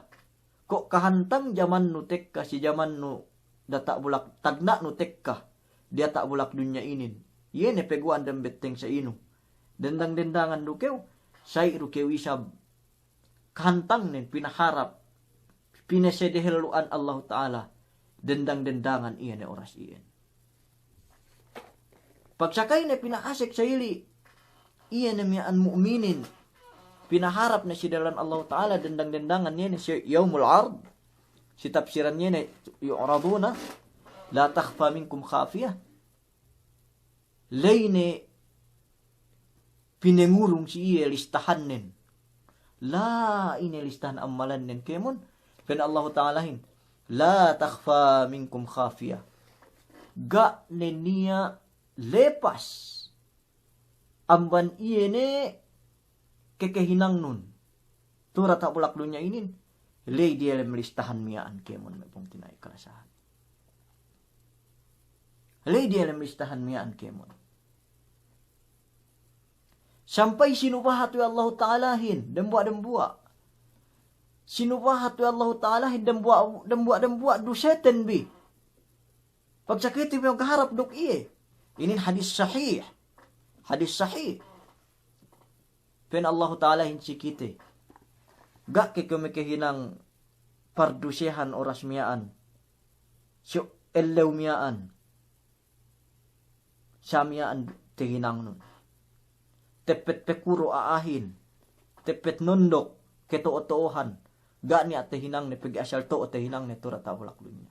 Ko' kahantang jamannu tekka si jamannu diyata' bulak, tagna'nu tekka diyata' bulak dunya inin. Iye ne paguwa'an dem betteng sa'inu. Dendang-dendangan du kew, sa'i du kew isab kahantangnen pinaharap, pinasedehellu'an Allahu Ta'ala, dendang-dendangan iye ne oras iyan. Pagsakayne pina'asek sa ili', iye ne miya'an mu'minin, pinaharap ne si dehelluwan Allahu Ta'ala, dendang-dendangan iye ne si yawmul ard, si tafsiran iye ne yu'raduna, la takhfa minkum khafiyah. Ley ne pinengurung si iye listahannen. La'i ne listahan ammalannen kēmon. Pa'in Allahu Ta'alahin, la takhfa minkum khafiyah. Ga' ne niya' lepas. amban iye ne kekehinangnun tu diyata' bulak dunya inin, ley diyalem listahan miya'an kēmon me' pungtina'i kalasahan. Ley diyalem listahan miya'an kēmon. Sampay sinubahat we' Allahu Ta'alahin dembuwa'-dembuwa'. Sinubahat we' Allahu Ta'alahin dembuwa', dembuwa'-dembuwa' duseten bi. Pagsakite bi magharap duk iye. Inin hadis sahih. Hadis sahih. Pa'in Allahu Ta'alahin si kite, ga' ke kew mekehinang pardusehan oras miya'an, si ellew miya'an, sa miya'an tehinangnun. Teppet pekuru a'ahin, teppet nondok keto'o-to'ohan, ga' niya' tehinangne pegge' asal to'o tehinangne tu diyata' bulak dunya.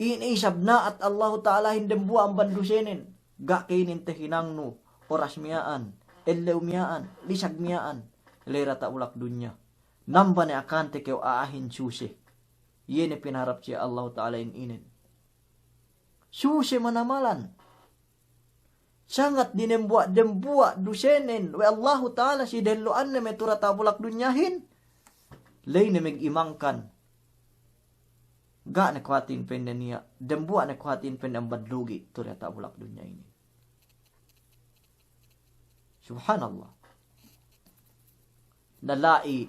Inin isab na'at Allahu Ta'alahin dembuwa' amban dusenen. Ga' ke inin tehinangnu oras miya'an, ellew miya'an, lisag miya'an, ley diyata' bulak dunya. Namba ne akante kew a'ahin suse. Iye ne pinaharap siye Allahu Ta'alahin inin. Suse manamalan. Sangat dinembuwa'-dembuwa' dusenen we' Allahu Ta'ala si dehellu'anne me' tu diyata' bulak dunyahin. Ley ne megimangkan. Ga' ne kuhatin pa'inne niya', dembuwa' ne kuhatin pa'inne amban lugi' tu diyata' bulak dunya inin. Subhanallah. Na la'i,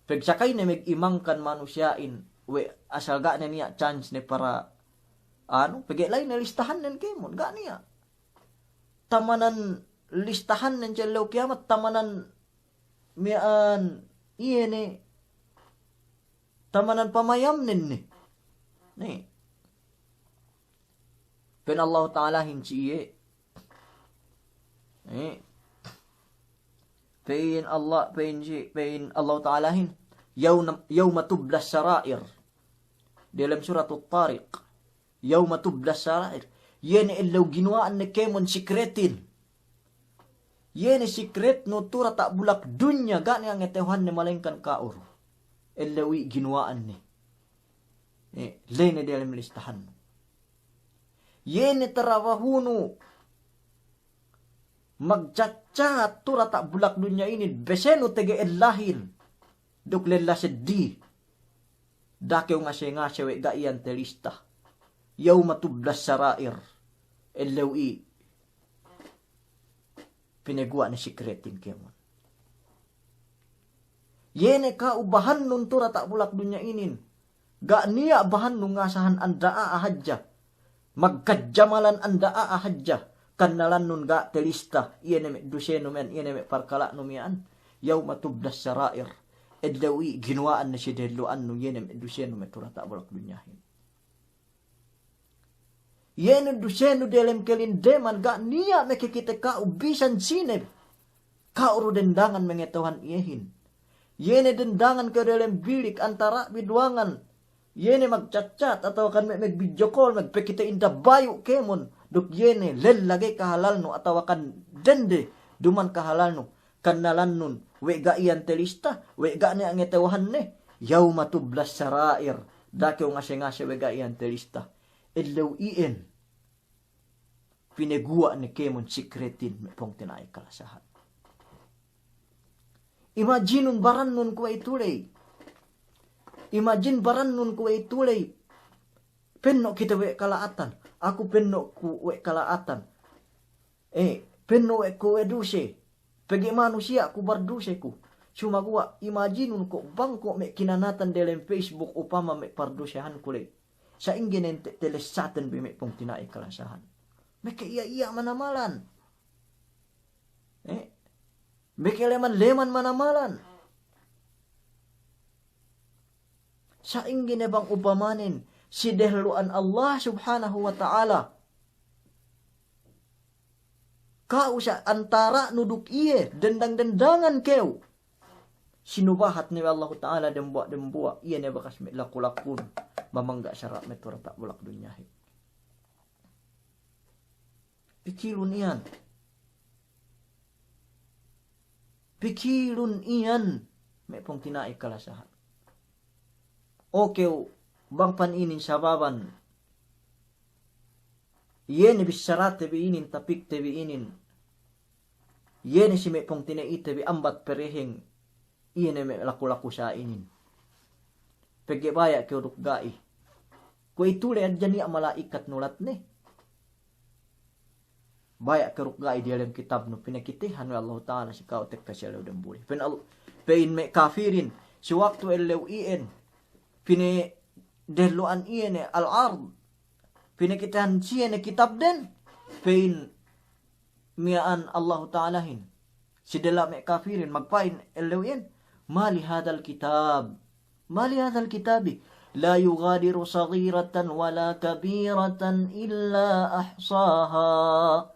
pegsakayne megimangkan manusiya'in, we' asal ga' ne niya' chance ne para, anu, pegge' la'i ne listahannen kēmon, ga' niya'. Tamanan listahannen si ellew kiyamat, tamanan miya'an iye ne, tamanan pamayamnen ne. Ne. Pa'in Allahu Ta'alahin si iye. Eh. Pa'in Allah, pa'in si, pa'in Allahu Ta'alahin, "Yawma, yawma tublas sara'ir." Diyalem Suratut Tariq. "Yawma tublas sara'ir." Iye ne ellew ginuwa'an ne kēmon sikretin. Iye ne sikretnu tu diyata' bulak dunya, ga' ne angata'uhanne malengkan ka'u du. Ellew i' ginuwa'an ne. Eh, ley ne diyalem listahannu. Iye ne tarabahunu magchat-chat tu diyata' bulak dunya inin, besenu tege ellahin duk lella seddi. Da'a kew ngase-ngase we' ga' iyan telista. Yawma tublas sara'ir. Ellew i' pineguwa' ne sikretin kēmon. Iye ne ka'u bahannun tu diyata' bulak dunya inin. Ga' niya' bahannun ngasahan anda a'a hadja. Magkajamalan anda a'a hadja. Kannalannun ga' telista, iye ne me' dusenu miya'an, iye ne me' parkala'nu miya'an. Yawma tublas sara'ir. Ellew i' ginuwa'an ne si dehellu'annu, iye ne me' dusenu me' tu diyata' bulak dunyahin. Iye ne dusenu diyalem kelindeman, ga' niya' mekekite ka'u bisan sine. Ka'u du dendangan mangata'uhan iyehin. Iye ne dendangan kew diyalem bilik antara' bi duwangan. Iye ne magchat-chat atawa kan me', mag-video call, magpekite inda bayu' kēmon. Duk iye ne lella ga'i kahalalnu atawa kan dende duma'in kahalalnu. Kannalannun, we' ga' iyan telista, we' ga' ne angata'uhanne, yawma tublas sara'ir, da'a kew ngase-ngase we' ga' iyan telista. Ellew iyan, pineguwa' ne kēmon sikretin me' pungtina'i kalasahan. Imajinun barannun kuwe'itu ley. Imajin barannun kuwe'itu ley. Penno' kite we' kala'atan. Aku penno' ku we' kala'atan. Eh, penno' we' ku we' duse. Pegge' manusiya' ku, barduse ku. Sumaguwa' imajinun ko' bang ko' me' kinanatan diyalem Facebook upama me' pardusehanku ley. Sa'ingge ne te-, telessaten bi me' pungtina'i kalasahan. Meke iya'-iya' manamalan. Eh? Meke leman-leman manamalan. Sa'ingge ne bang upamanen si dehellu'an Allah Subhanahu wa Ta'ala. Ka'u sa' antara'nu duk iye, dendang-dendangan kew. Sinubahat ne we' Allahu Ta'ala dembuwa'-dembuwa', iye ne bakas me' laku-lakun, mamangga' sara' me' tu diyata' bulak dunyahin. Pikilun iyan. Pikilun iyan, me' pungtina'i kalasahan. O kew, bang pan inin sababan Iye ne bissarate bi inin, tapikte bi inin. Iye ne si me' pungtina'ite bi ambat pereheng. Iye ne me' laku-laku sa inin. Pegge' baya' kew duk ga'i. Kuwe'itu le hadja niya' mala'ikat nulatne. Baya' kew duk ga'i diyalem kitabnu, pinakitehan we' Allahu Ta'ala si ka'u tekka si ellew dembuli. Pa'in Al-, pa'in me' kafirin, si waktu ellew iyan, pinadehellu'an iye ne al-ard, pinakitehan siye ne kitabden, pa'in miya'an Allahu Ta'alahin. Si della' me' kafirin, magpa'in ellew iyan, "Ma li hadhal kitab? Ma li hadhal kitabi? La yughadiru saghiratan wala kabiratan illa ahsaha.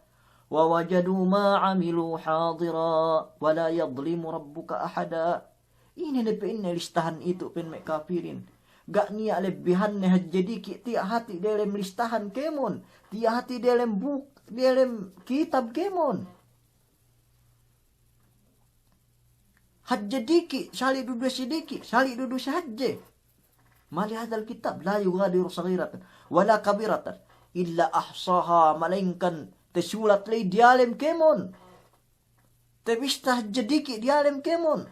Wa wajadu ma amilu hadira. Wa la yadhlimu rabbuka ahada." Ine ne pa'inne listahan itu, pa'in me' kafirin. Ga' niya' lebbihanne hadje diki', tiya' hati' diyalem listahan kēmon, tiya' hati' diyalem buk, diyalem kitab kēmon. Hadje diki', sali' du duse diki', sali' du duse hadje. Ma li hadhal kitab la yughadiru saghiratan wala kabiratan illa ahsaha, malaingkan tasulat ley diyalem kēmon. Tabista hadje diki' diyalem kēmon.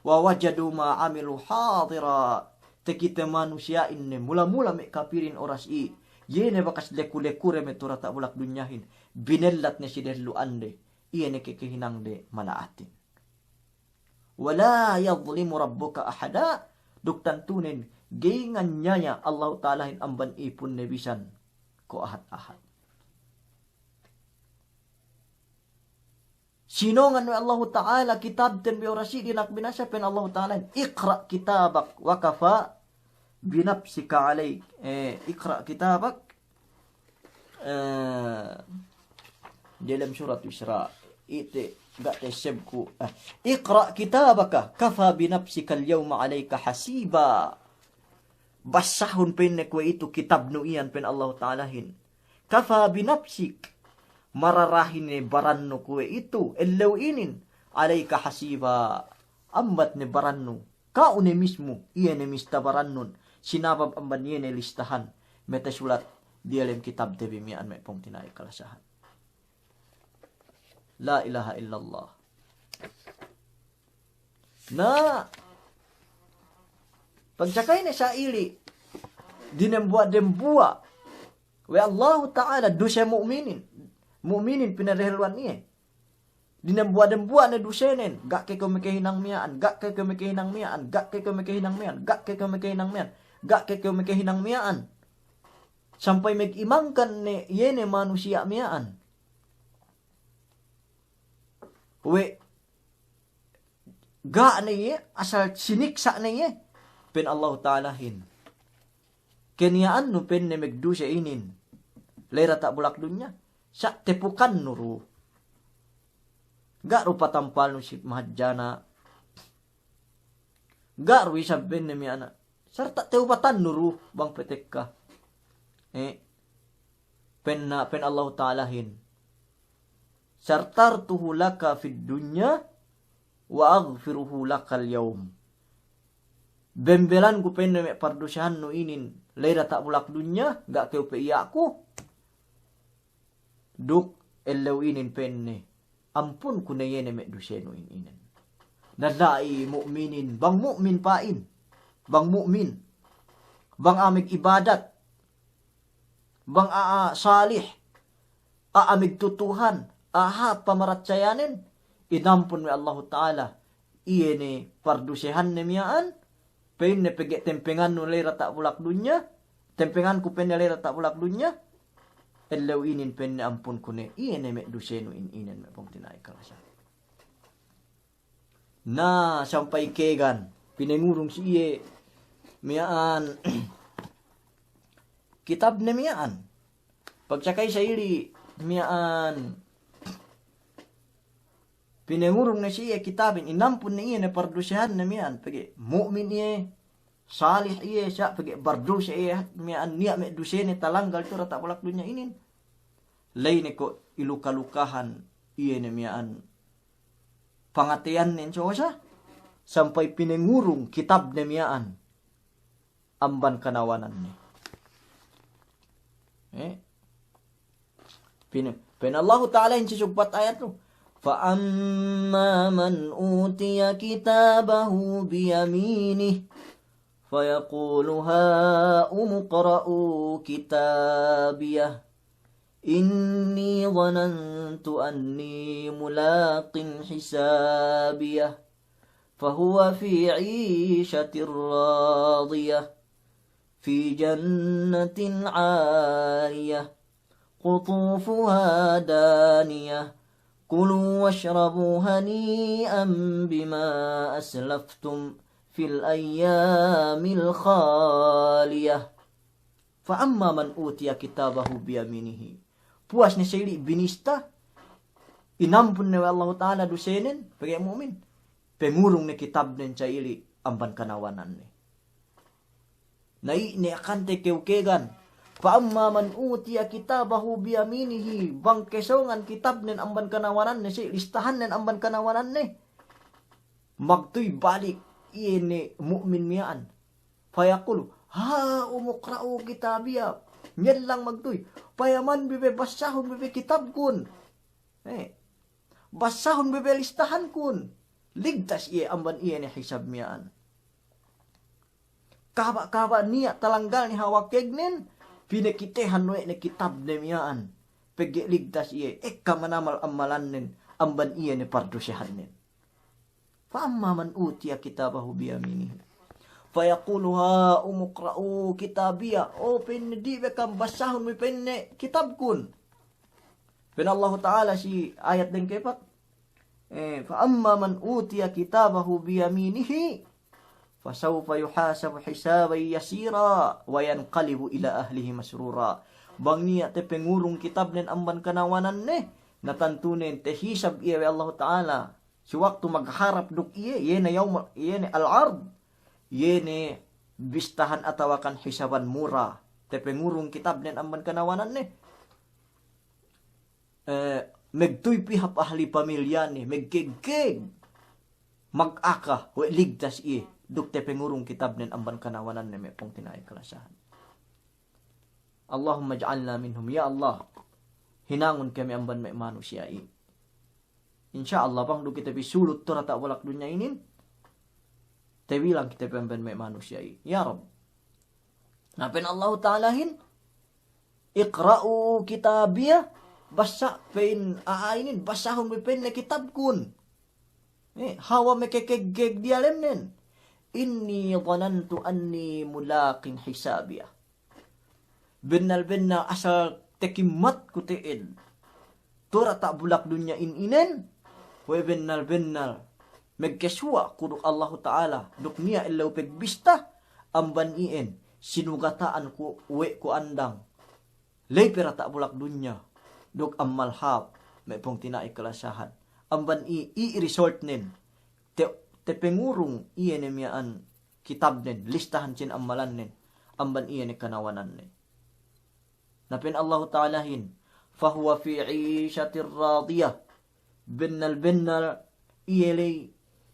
Wa wajadu ma amilu hadira. Takite manusiya'in ne mula-mula me' kafirin oras i, iye ne bakas leku-lekure me' tu diyata' bulak dunyahin. Binellat ne si dehellu'ande. Iye ne kekehinangde mala'atin. Wa la yadhlimu rabbuka ahada. Duk tantunen ga'i nganyaya Allahu Ta'alahin amban ipunne bisan ko' ahad-ahad. Sinongan we' Allahu Ta'ala kitabten bi oras i dina'ak binasa, pa'in Allahu Ta'ala, "Iqra' kitabak wa kafa bi nafsika alayk." Eh, "Iqra' kitabak." Eh, diyalem surat Isra. Ite, ga' ta'essebku. Eh, "Iqra' kitabaka, kafa bi nafsikal yawma alayka hasiba." Basahun pa'inne kuwe'itu kitabnu iyan, pa'in Allahu Ta'alahin. Kafa bi nafsik. Mararahi ne barannu kuwe'itu, ellew inin, alayka hasiba. Ambat ne barannu. Ka'u ne mismu, iye ne mista barannun. Sinabab amban iye ne listahan. Me' tasulat diyalem kitabte bi miya'an me' pungtina'i kalasahan. La ilaha illallah. Na, pagsakayne sa'ili, dinembuwa'-dembuwa' we' Allahu Ta'ala duse mu'minin. Mu'minin pinadehellu'an iye. Dinembuwa'-dembuwa' ne dusenen, ga' ke kew mekehinang miya'an, ga' ke kew mekehinang miya'an, ga' ke kew mekehinang miya'an, ga' ke kew mekehinang miya'an, ga' ke kew mekehinang miya'an. Sampay megimangkan ne iye ne manusiya' miya'an. We' ga' ne iye, asal siniksa' ne iye. Pa'in Allahu Ta'alahin, keniya'annu pa'inne megduse inin la'i diyata' bulak dunya, sa' tepukannu du. Ga' du patampalnu si mahadjana'. Ga' du isab pa'inne miya'an. Sarta' tewbatannu du bang pe tekka. Eh, pa'in, pa'in Allahu Ta'alahin, "Satartuhu laka fid dunya wa aghfiruhu lakal yawm." Bembelanku pa'inne me' pardusehannu inin la'i diyata' bulak dunya, ga' kew pe iya'ku. Duk ellew inin pa'inne, ampunku ne iye ne me' dusenu in inen. Na la'i mu'minin, bang mu'min pa'in, bang mu'min, bang a'a megibadat, bang a'a salih, a'a megtutuhan, a'a hāp pamaratsayanen, inampun we' Allahu Ta'ala iye ne pardusehanne miya'an, pa'inne pegge' tempengannu la'i diyata' bulak dunya, tempenganku pa'inne la'i diyata' bulak dunya, ellew inin pa'inne ampunku ne iye ne me' dusenu in inen me' pungtina'i kalasahan. Na, sampay kēgan, pinengurung si iye miya'an kitabne miya'an. Pagsakay sa'ili miya'an, pinengurung ne si iye kitabin, inampun ne iye ne pardusehanne miya'an, pegge' mu'min iye, salih iye, sa' pegge' barduse iye, miya'an niya' me' dusene talanggal tu diyata' bulak dunya inin. La'i ne ko' iluka-lukahan iye ne miya'an pangateyannen sosa, sampay pinengurung kitabne miya'an amban kanawananne. Eh? Pa'in, pa'in Allahu Ta'alahin si sugpat ayat tu, فأما من أوتي كتابه بيمينه فيقول هاؤم اقرءوا كتابيه إني ظننت أني ملاق حسابيه فهو في عيشة راضية في جنة عالية قطوفها دانية كلوا واشربوا هنيئا بما أسلفتم في الأيام الخالية فأما من أوتي كتابه بيمينه. Puwas ne sa ili' binista, inampun ne we' Allahu Ta'ala dusenen, pegge' mu'min. Pengurung ne kitabnen sa ili' amban kanawananne. Na i' ne akante kewkegan. فأما من أوتي كتابه بيمينه. Bang kesongan kitabnen amban kanawananne, si listahannen amban kanawananne. Magtuy balik iye ne mu'min miya'an. فيقول هاؤم اقرءوا كتابيه. Ngellang magtuy. Payaman bi be, bassahun bi be kitabkun. Eh. Bassahun bi be listahankun. Ligtas iye amban iye ne hisab miya'an. Kaba'-kaba' niya' talanggalne hawal kēgnen, pinakitehan we' ne kitabne miya'an. Pegge' ligtas iye, ekka manamal amalannen, amban iye ne pardusehannen. فأما من أوتي كتابه بيمينه فيقول هاؤم اقرءوا كتابيه. O, pa'inne, di' be kam bassahun bi, pa'inne, kitabkun. Pa'in Allahu Ta'ala si ayat dengkepak, eh, فأما من أوتي كتابه بيمينه فسوف يحاسب حسابا يسيرا وينقلب إلى أهله مسرورا. Bang niya' tapengurung kitabnen amban kanawananne, na tantunen tahisab iye we' Allahu Ta'ala. Si waktu magharap duk iye, iye ne yawma, iye ne al-'ard, iye ne bistahan atawakan hisaban mura. Tapengurung kitabnen amban kanawananne. Eh, magtuy pī hap ahli pamilyane, magkēg-kēg. Magaka, we' ligtas iye, duk tapengurung kitabnen amban kanawananne, me' pungtina'i kalasahan. اللهم اجعلنا منهم. Ya Allah, hinangun kami amban me' manusiya' i. Insya Allah, bang du kite bi sulut tu diyata' bulak dunya inin, tabilang kite bi amban me' manusiya' i. Ya Rabb. Na pa'in Allahu Ta'alahin, اقرءوا كتابيه, bassa, pa'in a'a inin, bassahun bi, pa'inne, kitabkun. Eh, hawal makakēg-kēg diyalemnen. إني ظننت أني ملاق حسابيه. Bennal-bennal asal takimmatku te'ed tu diyata' bulak dunya in inen, we' bennal-bennal magkasuwa' ku duk Allahu Ta'ala, duk niya' ellew pagbista, amban iyan sinugata'an ku we' ku andang ley pe diyata' bulak dunya duk ammal hāp, me' pungtina'i kalasahan. Amban i, i resultnen, te, tapengurung iye ne miya'an kitabnen, listahan sin ammalannen, amban iye ne kanawananne. Na pa'in Allahu Ta'alahin, فهو في عيشة راضية. Bennal-bennal iye ley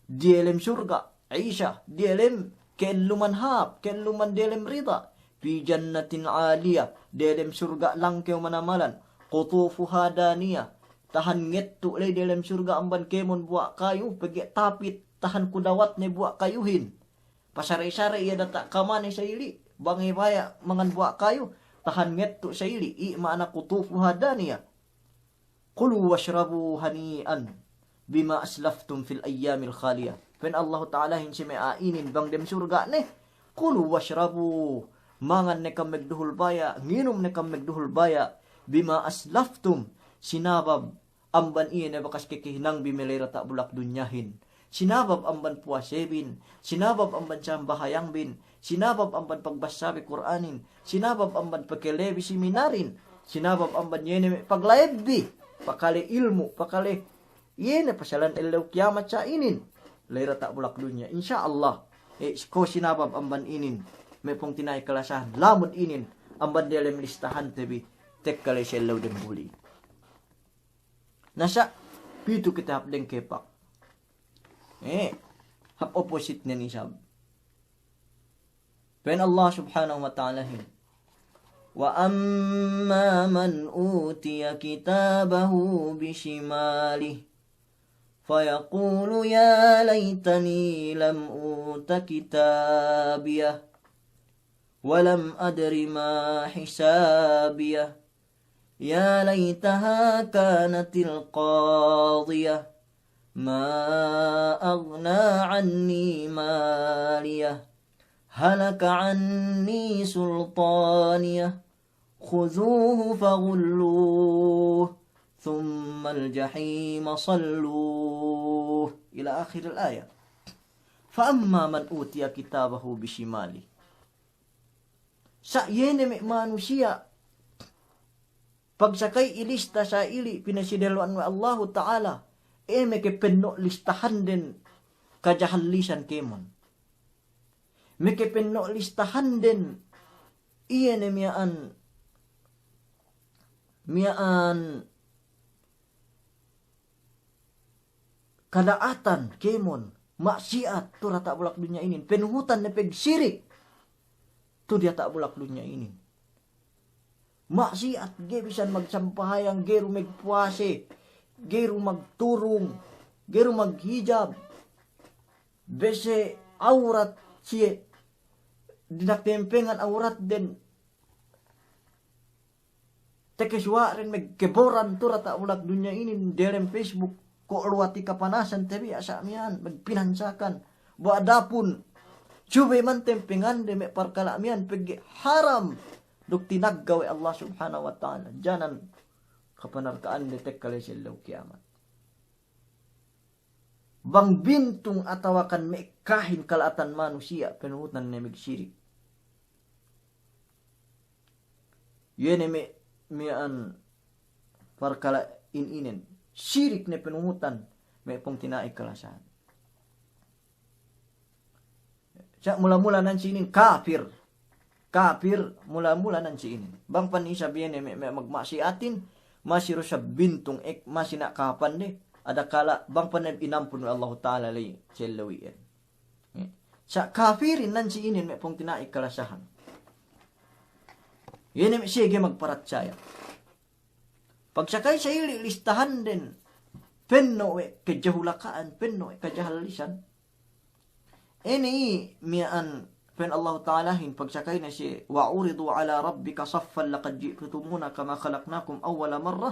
diyalem surga', 'isha, diyalem ka'elluman hāp, ka'elluman diyalem rida', في جنة عالية, diyalem surga' langkew manamalan, قطوفها دانية, tahan ngettu' ley diyalem surga' amban kēmon buwa' kayu, pegge' tapit tahan kudawatne buwa' kayuhin. Pasare-sare iye diyata' kamane sa ili', bang iye baya' mangan buwa' kayu, tahan ngettu' sa ili', i' ma'ana قطوفها دانية. كلوا واشربوا هنيئا بما أسلفتم في الأيام الخالية. Pa'in Allahu Ta'alahin si me' a'a inin bang dem surga' ne, كلوا واشربوا, mangan ne kam magduhul baya', nginum ne kam magduhul baya', بما أسلفتم, sinabab amban iye ne bakas kakahinang bi me' ley diyata' bulak dunyahin. Sinabab amban puwasebin, sinabab amban sambahayang bin, sinabab amban pagbassa bi Kur'anin, sinabab amban pakale bi siminarin, sinabab amban iye ne me' paglaeb bi, pakale ilmu', pakale iye ne pasalan ellew kiyamat sa inin. Ley diyata' bulak dunya, insya Allah, eh, ko' sinabab amban inin, me' pungtina'i kalasahan, lamud inin amban diyalem listahante bi, tekka ley si ellew dembuli. Na sa' pitu kite hap dengkepak. Eh, hap opposite nen isab. Pa'in Allah Subhanahu wa Ta'alahin, وأما من أوتي كتابه بشماله فيقول يا ليتني لم أوت كتابيه ولم أدر ما حسابيه يا ليتها كانت القاضية ما أغنى عني ماليه هلك عني سلطانيه خذوه فغلوه ثم الجحيم صلوه. إلى آخر الآية. فأما من أوتي كتابه بشماله. Sa' iye ne me' manusiya' pagsakay ilista sa'ili' pinasidelo'an we' Allahu Ta'ala, e, meke penno' listahanden kajahallisan kēmon. Meke penno' listahanden iye ne miya'an, miya'an kada'atan kēmon, ma'siyat tu diyata' bulak dunya inin, penuhutan ne pegsirik tu diyata' bulak dunya inin. Ma'siyat, ga'i bisan magsampahayang, ga'i du magpuwase, ga'i du magturung, ga'i du maghijab. Bese awrat siye, dina'ak tempengan awratden. Tekes wa'den magkeboran tu diyata' bulak dunya inin diyalem Facebook, ko' luwati kapanasan tabiya' sa' miya'an, magpinansakan. Bu adapun subey man tempengande me' parkala' miya'an pegge' haram duk tinagga' we' Allah Subhanahu wa Ta'ala. Janan kapanarka'ande tekka la'i si ellew kiyamat. Bang bintung atawakan me' kahin kala'atan manusiya' penuhutan ne magsirik. Iye ne me', miya'an parkala' in inen. Sirik ne penuhutan me' pungtina'i kalasahan. Sa' mula-mula nan si inin kafir. Kafir, mula-mula nan si inin. Bang pan isab iye ne me', me' magma'siyatin, masi du isab bintung ek, masi na' kahāpande, adakala' bang pan ne inampun we' Allahu Ta'ala la'i si ellew iyan. Sa' kafirin nan si inin me' pungtina'i kalasahan. Iye ne me' siye ga'i magparatsaya. Pagsakay sa'ili' listahanden, penno' we' kajahulaka'an, penno' we' kajahallisan. Inin miya'an pa'in Allahu Ta'alahin pagsakayne si, وعرضوا على ربك صفا لقد جئتمونا كما خلقناكم أول مرة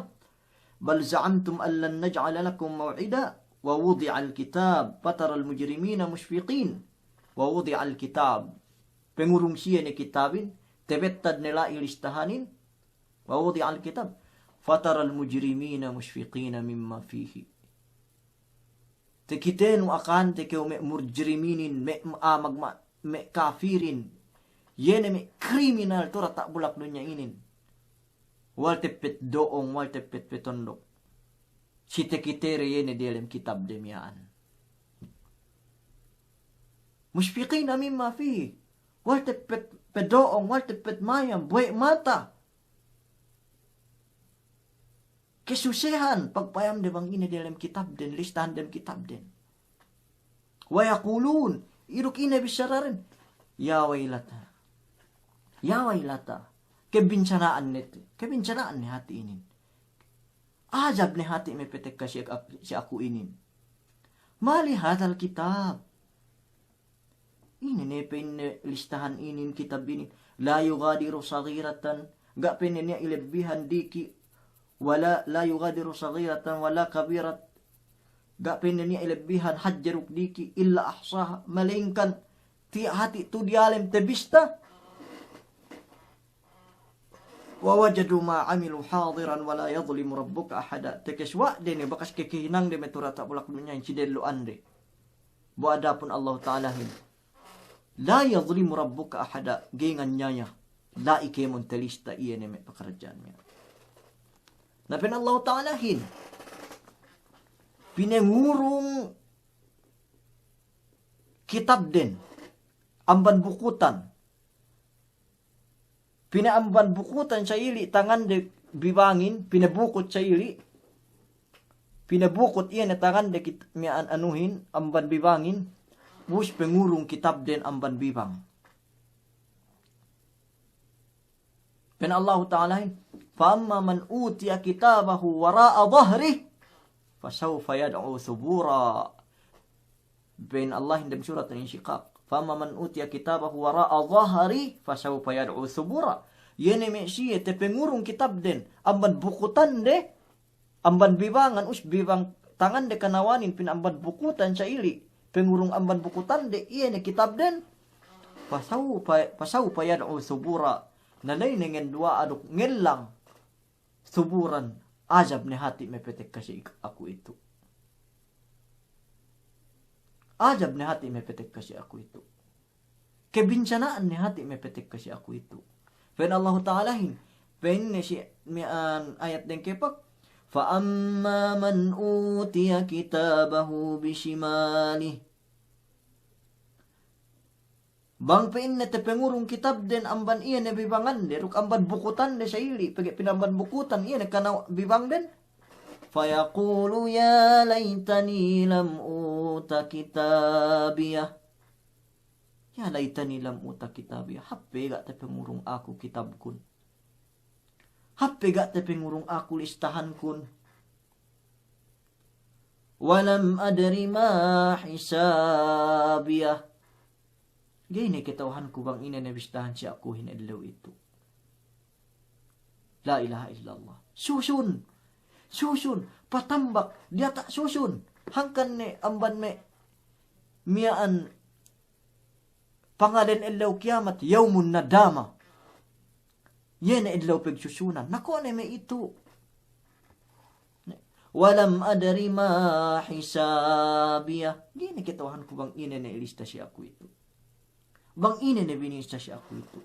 بل زعمتم أن لن نجعل لكم موعدا ووضع الكتاب فترى المجرمين مشفقين ووضع الكتاب. Pengurung siye ne kitabin, tebettad ne la'i listahanin, ووضع الكتاب فترى المجرمين مشفقين مما فيه. Takitenu akahante kew me' mujriminin, me' amag ma-, me' kafirin. Iye ne me' kriminal tu diyata' bulak dunya inin. Wal teppet do'ong, wal teppet petondok. Si takite de iye ne diyalem kitabde miya'an. مشفقين مما فيه. Wal teppet pedo'ong, wal teppet mayam, bohe' mata. Kasusehan, pagpayamde bang ine diyalem kitabden, listahan dem kitabden. ويقولون, iye duk ine bissaraden, يا ويلتى. يا ويلتى. Kabinsana'an ne te, kabinsana'an ne hati' inin. Ajab ne hati' me' patekka si ak-, si aku inin. ما لهذا الكتاب. Ine ne pa'inne listahan inin, kitab inin. لا يغادر صغيرة, ga' pa'inne niya' ilebbihan diki', ولا, لا يغادر صغيرة ولا كبيرة, ga' pa'inne niya' ilebbihan hadje duk diki', إلا أحصاها, malaingkan tiya' hati' tu diyalem tabista. ووجدوا ما عملوا حاضرا ولا يظلم ربك أحدا. Tekes wa'de ne bakas kakahinangde me' tu diyata' bulak dunyahin si dellu'ande. Bu adapun Allahu Ta'alahin, لا يظلم ربك أحدا, ga'i nganyaya la'i kēmon talista iye ne me' pakaradja'an miya'an. Na pa'in Allahu Ta'alahin, pinangurung kitabden amban bukutan. Pina'amban bukutan sa'ili' tangande bibangin, pinabukut sa'ili', pinabukut iye ne tangande kit-, miya'an anuhin, amban bibangin, ubus pangurung kitabden amban bibang. Pa'in Allahu Ta'alahin, "Fa amma man utiya kitabahu wara'a dhahrihi, fasawfa yad'u thubura." Pa'in Allahin dem surat Al-Inshiqaq, "Fa amma man utiya kitabahu wara'a dhahrihi, fasawfa yad'u thubura." Iye ne me' siye tapangurung kitabden amban bukutande, amban bibangan, us bibang tangande kanawanin pa'in amban bukutan sa'ili', pangurung amban bukutande, iye ne kitabden, fasawfa, fasawfa yad'u thubura. Na ley ne ngenduwa'a duk ngellang, thuburan, ajab ne hati' mapatekka si aku itu. Ajab ne hati' mapatekka si aku itu. Kabinsana'an ne hati' mapatekka si aku itu. Pa'in Allahu Ta'alahin, pa'inne si miya'an ayat dengkepak, "Fa amma man utiya kitabahu bishimalihi." Bang pa'inne tapangurung kitabden amban iye ne bibangande, duk amban bukutande sa'ili', pegge' pa'in amban bukutan iye ne kana bibangden. Fayaqulu ya laytani lam uta kitabiyah. Ya laytani lam uta kitabiyah. Hāp pe ga' tapangurung aku kitabkun. Hāp pe ga' tapangurung aku listahankun. Wa lam adri ma hisabiyah. Ga'i ne kata'uhanku bang ine ne bistahan si akuhin ellew itu. La ilaha illallah. Susun. Susun. Patambak. Diyata' susun. Hangkan ne amban me' miya'an pangalanen ellew kiyamat, yawmun nadama. Iye ne ellew pagsusunan. Na ko' ne me' itu. Wa lam adri ma hisabiyah. Ga'i ne kata'uhanku bang ine ne ilista si aku itu. Bang ine ne binista si aku itu.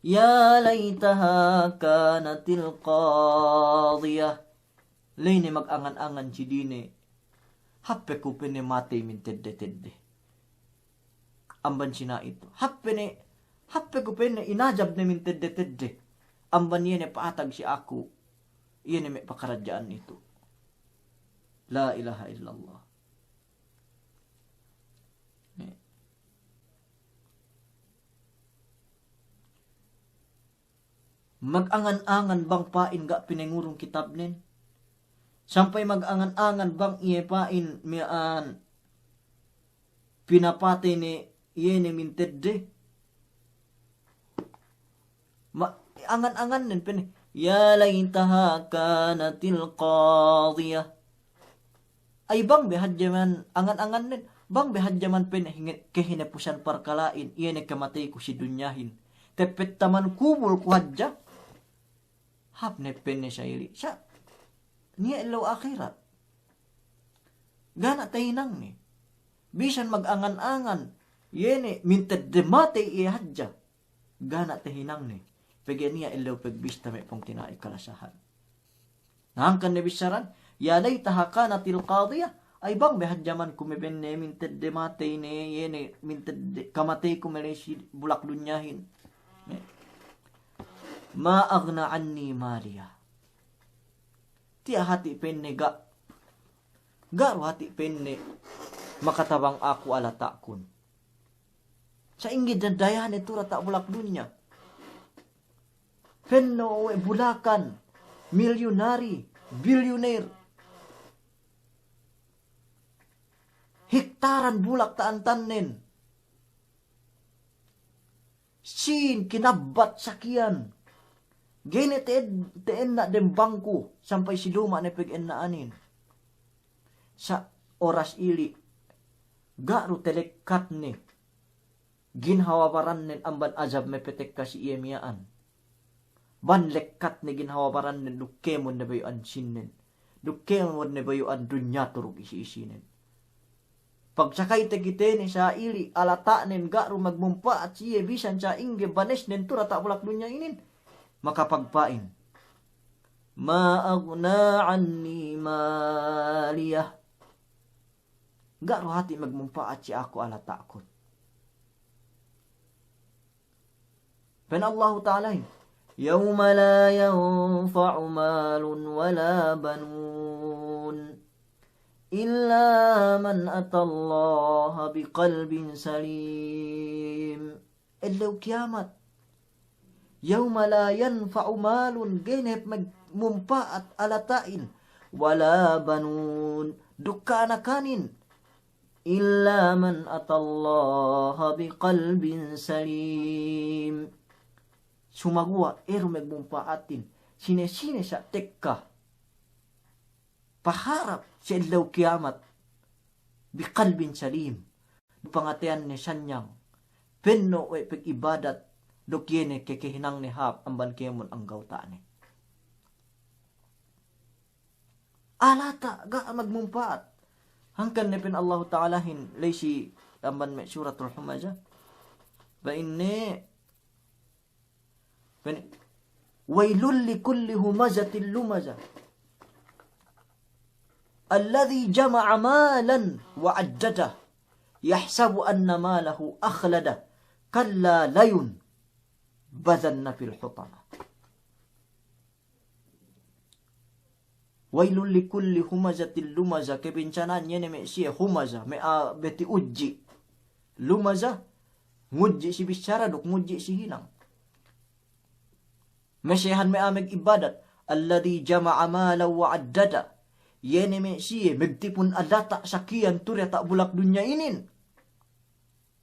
Ya laytaha kanatil qadiyah. Ley ne magangan-angan si dine. Hāp pe ku pa'inne matey mintedde-tedde. Amban sina itu. Hāp pe ne, hāp pe ku pa'inne inajab ne mintedde-tedde. Amban iye ne pa'atag si aku. Iye ne me' pakaradja'an itu. La ilaha illallah. Magangan-angan bang pa'in ga' pinangurung kitabnen. Sampay magangan-angan bang iye pa'in miya'an pinapatey ne iye ne mintedde. Ma, angan-angannen pa'inne, ya laytaha kanatil qadiyah. Ay bang be hadja man angan-angannen, bang be hadja man pa'inne hinge-, kahinapusan parkala'in, iye ne kamateyku si dunyahin. Teppet taman kubulku hadja. Hāp ne pa'inne sa'ili'. Sa' niya' ellew ahirat. Ga' ne tahinangne. Bisan magangan-angan, iye ne mintedde matey iye hadja. Ga' ne tahinangne. Pegge' niya' ellew pagbista me' pungtina'i kalasahan. Na hangkan ne bissaran, ya laytaha kanatil qadiyah, ay bang be hadja man ku me' pa'inne mintedde matey ne, iye ne mintedde kamateyku me' la'i si bulak dunyahin. Ne. Ma aghna anni maliyah. Tiya' hati' pa'inne ga', ga' du hati' pa'inne makatabang aku alata'kun. Sa'ingge dayahne tu diyata' bulak dunya. Penno' we' bulakan, milyunari, bilyuner. Hektaran bulak ta'antannen. Sīn kinabbat sakiyan. Ga'i ne ta'en-, ta'enna' dem bangku sampay si luma' ne pag'enna'anin. Sa' oras ili', ga' du talekkat ne ginhawa barannen amban ajab mapatekka si iye miya'an. Bang lekkat ne ginhawa barannen duk kēmon ne bayu'an sīnnen. Duk kēmon ne bayu'an dunya tu duk isi-isinen. Pagsakay takitene sa'ili' alata'nen ga' du magmumpa'at si iye bisan sa'ingge banesnen tu diyata' bulak dunya inin. Makapagpa'in. Ma aghna anni maliyah. Ga' du hati' magmumpa'at si aku alata'kun. Pa'in Allahu Ta'alahin, yawma la yanfa'u malun wa la banun, illa man atallaha biqalbin salim. ellew kiyamat. Yawma la yanfa'u malun, ga'i ne hep magmumpa'at alata'in, wala banun, duk ka'anakanin, illa man atallaha biqalbin salim. Sumaguwa' iye du magmumpa'atin, sine-sine sa' tekka paharap si ellew kiyamat, biqalbin salim, pangateyanne sanyang, penno' we' pag'ibadat, duk iye ne kekehinangne hāp amban kēmon anggawta'ne. Alata' ga' magmumpa'at. Hangkan ne pa'in Allahu Ta'alahin, la'i si amban me' Suratul Humazah. Pa'inne, pa'in, wailul likulli humazatin lumazah. Alladhi jama'a malan wa addadah. Yahsabu anna malahu akhladah. Kalla layunbadhanna fil hutamah. Wailul likulli humazatin lumazah, kebinsana'an iye ne me' siye humazah, me' a'a beti udji'. Lumazah, ngudji' si bissara duk ngudji' si hinang. Mesehan me' a'a mag'ibadat, alladhi jama'a malan wa addadah. Iye ne me' siye magtipun alata' sakiyan tu diyata' bulak dunya inin.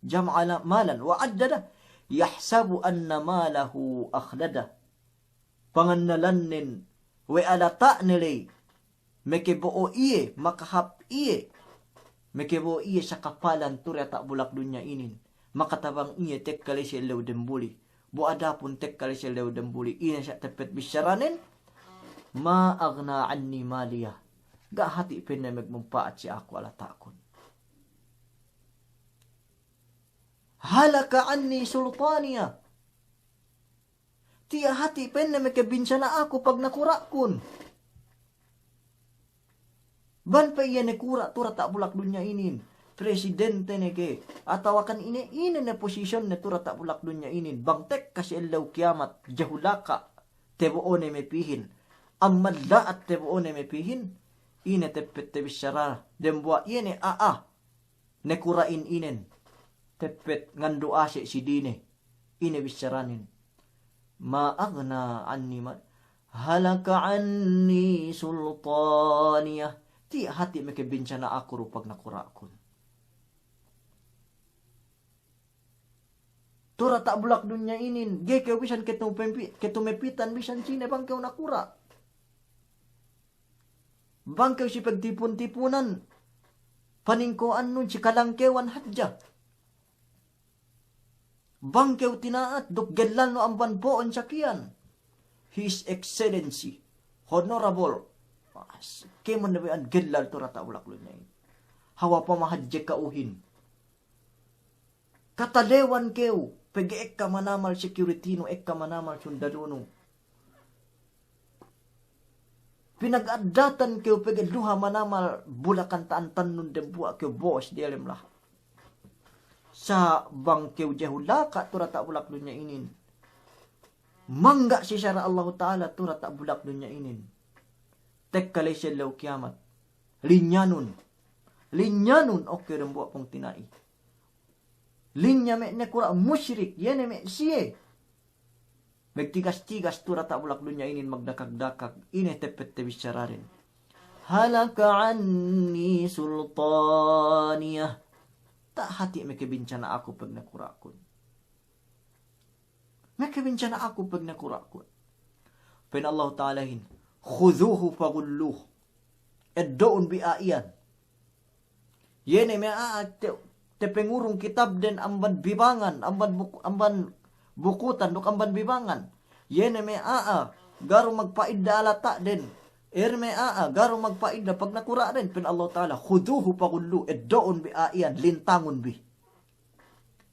Jama'a la-, malan wa addadah. Yahsabu anna malahu akhladah. Pangannalannen we' alata'ne ley, makabo'o iye, makahāp iye, makabo'o iye sakapalan tu diyata' bulak dunya inin, makatabang iye tekka la'i si ellew dembuli. Bu adapun tekka la'i si ellew dembuli, ine sa' teppet bissaranen, ma aghna anni maliyah. Ga' hati' pa'inne magmumpa'at si aku alata'kun. Halaka anni sultaniyah. Tiya' hati' pa'inne makabinsana' aku pagnakura'kun. Bang pe iye nakura' tu diyata' bulak dunya inin, presidente ne ke, atawakan ine, ine ne posisyon ne tu diyata' bulak dunya inin, bang tekka si ellew kiyamat, jahulaka', tabo'one mapihin, ammal la'at tabo'one mapihin, ine teppet tabissara, dembuwa' iye ne a'a nakura'in inen, teppet ngandu' ase' si dine, ine bissaranen. Ma aghna anni ma-, halaka anni sultaniyah. Tiya' hati' makabinsana' aku du pagnakura'kun. Tu diyata' bulak dunya inin, ga'i kew bisan ketumempi-, ketumepitan bisan sine bang kew nakura'. Bang kew si pagtipun-tipunan, paningko'annun si kalangkewan hadja. Bang kew tina'at duk gellalnu amban po'on sakiyan. His Excellency, Honorable, kēmon ne baya'an gellal tu diyata' bulak dunya inin. Hawal pamahadje ka'uhin. Katalewan kew, pegge' ekka manamal security-nu, ekka manamal sundalunu. Pinag'addatan kew pegge' luha manamal bulakan ta'antannun dembuwa' kew boos diyalem lahat. Sa' bang kew jahulaka' tu diyata' bulak dunya inin, mangga' si sara' Allahu Ta'ala tu diyata' bulak dunya inin, tekka la'i si ellew kiyamat, linyanun, linyanun, oke, dembuwa' pungtina'i. Linya me' nakura' musyrik, iye ne me' siye magtigas-tigas tu diyata' bulak dunya inin, magdakag-dakag, ine teppet tabissaraden. Halaka anni sultaniyah. Tiya' hati' makabinsana' aku pagnakura'kun. Makabinsana' aku pagnakura'kun. Pa'in Allahu Ta'alahin, khudhuhu faghulluh. Eddo'un bi a'a iyan. Iye ne me' a'a te-, tapangurung kitabden amban bibangan, amban buk-, amban bukutan duk amban bibangan. Iye ne me' a'a garu magpa'idda alata'den. Iye ne me' a'a garu magpa'idda pagnakura'den. Pa'in Allahu Ta'ala, khudhuhu faghulluh, eddo'un bi a'a iyan, lintangun bi.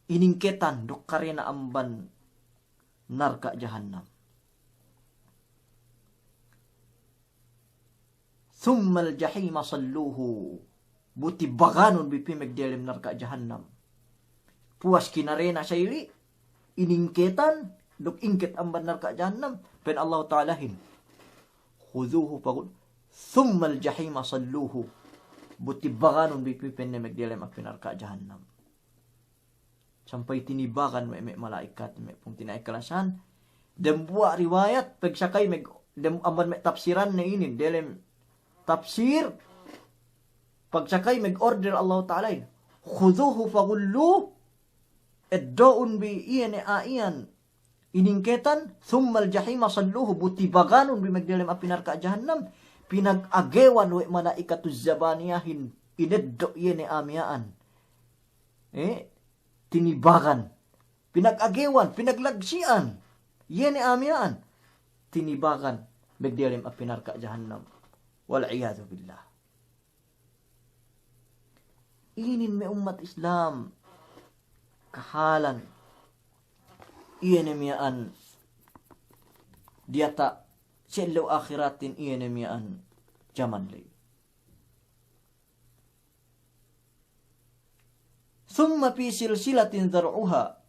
Iningketan duk karena amban narka' jahannam. Thummal jahima salluhu. Bu tibaganun bi pī magdiyalem narka' jahannam. Puwas kinarena sa ili', iningketan, duk ingket amban narka' jahannam, pa'in Allahu Ta'alahin, khudhuhu faghul-, thummal jahima salluhu. Bu tibaganun bi pī pa'inne magdiyalem api narka' jahannam. Sampay tinibagan we' me' mala'ikat, me' pungtina'i kalasahan. Dembuwa' riwayat, pagsakay me', dem-, amban me' tafsiranne inin, delem tafsir, pagsakay me' order Allahu Ta'alahin. "Khudhuhu faghulluh," eddo'un bi iye ne a'a iyan iningketan, "thummal jahima salluhu," bu tibaganun bi me' delem api narka' jahannam, pinagagewan we' mala'ikatuz zabaniyahin, ineddo' iye ne a'a miya'an. Eh, tinibagan. Pinagagewan, pinaglagsi'an. Iye ne a'a miya'an. Tinibagan. Me' delem api narka' jahannam. Wal iyadhu billah. Inin me' ummat Islam. Kahalan. Iye ne miya'an. Diyata' si ellew ahiratin iye ne miya'an. Jaman ley. "Thumma fi silsilatin dhar'uha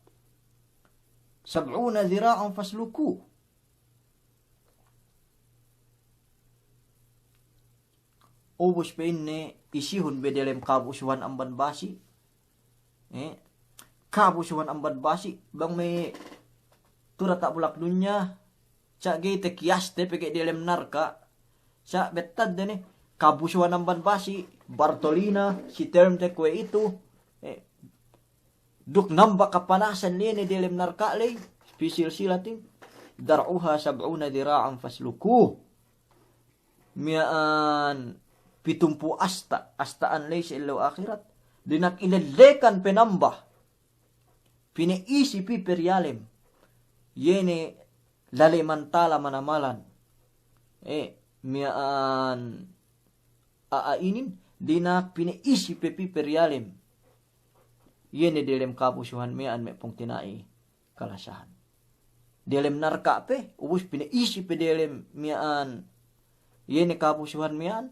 sab'una dhira'an faslukuh." Ubus pa'inne isihun bi delem kabusuhan amban basi'. Eh, kabusuhan amban basi', bang me' tu diyata' bulak dunya, sa' ga'i te kiyaste pegge' delem narka', sa' bettadde ne, kabusuhan amban basi', Bartolina, si term te kuwe'itu, eh, duk namba kapanasan ley ne delem narka' ley, fi silsilatin, dhar'uha sab'una dhira'an faslukuh. Miya'an pitumpū' asta', asta'an ley si ellew ahirat. Dina'ak ilellekan pe namba. Pine'isi pī pe diyalem. Iye ne laleman tala manamalan. Eh, miya'an a'a inin, dina'ak pine'isi pe pī pe diyalem. Iye ne delem kabusuhan miya'an me' pungtina'i kalasahan. Delem narka' pe, ubus pine'isi pe delem miya'an. Iye ne kabusuhan miya'an,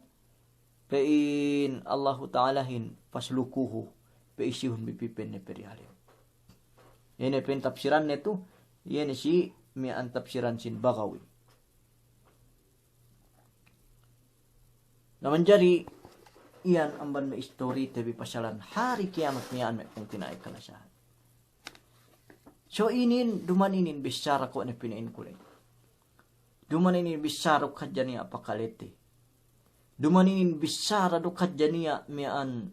pa'in Allahu Ta'alahin faslukuhu, pe'isihun bi pī pe ne pe diyalem. Iye ne pa'in tafsiranne tu, iye ne si miya'an tafsiran sin Baghawi. Na manjari iyan amban me' istorite bi pasalan hari kiyamat miya'an me' pungtina'i kalasahan. So inin, duma'in inin bissara kuwe' ne pina'inku ley. Duma'in inin bissara duk hadja niya' pakalete. Duma'in inin bissara duk hadja niya' miya'an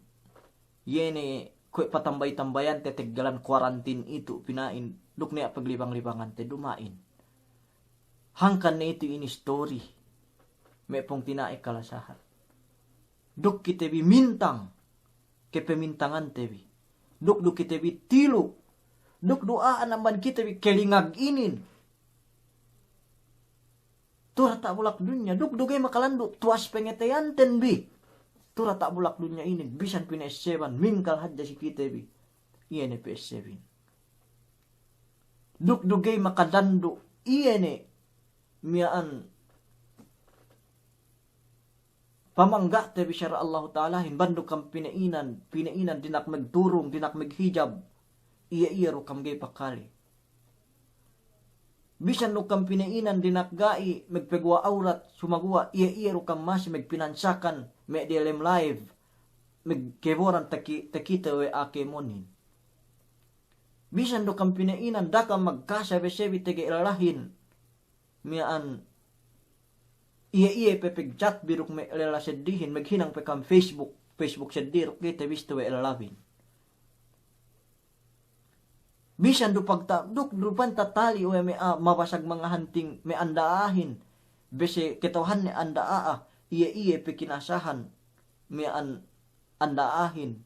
iye ne kuwe' patambay-tambayante teggalan kuwarantin itu pina'in duk niya' paglibang-libangante duma'in. Hangkan ne itu inistori me' pungtina'i kalasahan. Duk kite bi mintang ke pemintangante bi. Duk du kite bi tilu'. Duk du a'a amban kite bi kelingag inin. Tu diyata' bulak dunya. Duk du ga'i makalandu' tuwas pengeteyanten bi. Tu diyata' bulak dunya inin. Bisan pine'esseban. Mingkal hadja si kite bi. Iye ne pe'essebin. Duk du ga'i makalandu' iye ne miya'an pamangga'te bi sara' Allahu Ta'alahin, bang du kam pine'inan, pine'inan dina'ak magturung, dina'ak maghijab, iye-iye du kam ga'i pakale. Bisan du kam pine'inan dina'ak ga'i magpaguwa' awrat, sumaguwa' iye-iye du kam masi magpinansakan me' diyalem live, magkeboran taki-, takite we' a'a kēmonin. Bisan du kam pine'inan da'a kam magkasa bi sebi tege ellahin. Miya'an iye-iye pe pagchat bi duk me' lella seddihin, maghinang pe kam Facebook, Facebook seddi duk ga'i te bistu we' ellabin. Bisan du pagta-, duk du pantatali' we' me' a'a mabasag mangahanting me' anda'ahin, bese keta'uhanne anda'a'a, iye-iye pe kinasahan miya'an anda'ahin,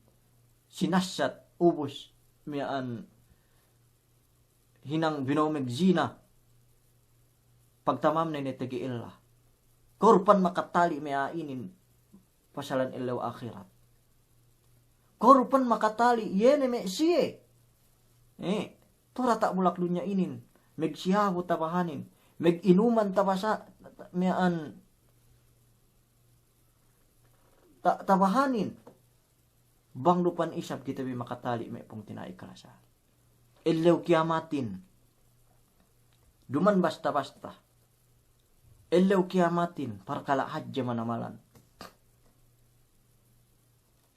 sinassat, ubus miya'an hinang bino'o magzina, pagtamamne ne tege ella. Korban makatali' me' a'a inin pasalan ellew ahirat. Korban makatali' iye ne me' siye. Eh, tu diyata' bulak dunya inin, magsiyabu tabahanin, maginuman tabasa-, miya'an ta-, tabahanin. Bang du pan isab kite bi makatali' me' pungtina'i kalasahan. Ellew kiyamatin. Duma'in basta-basta. Ellew kiyamatin, parkala' hadje manamalan.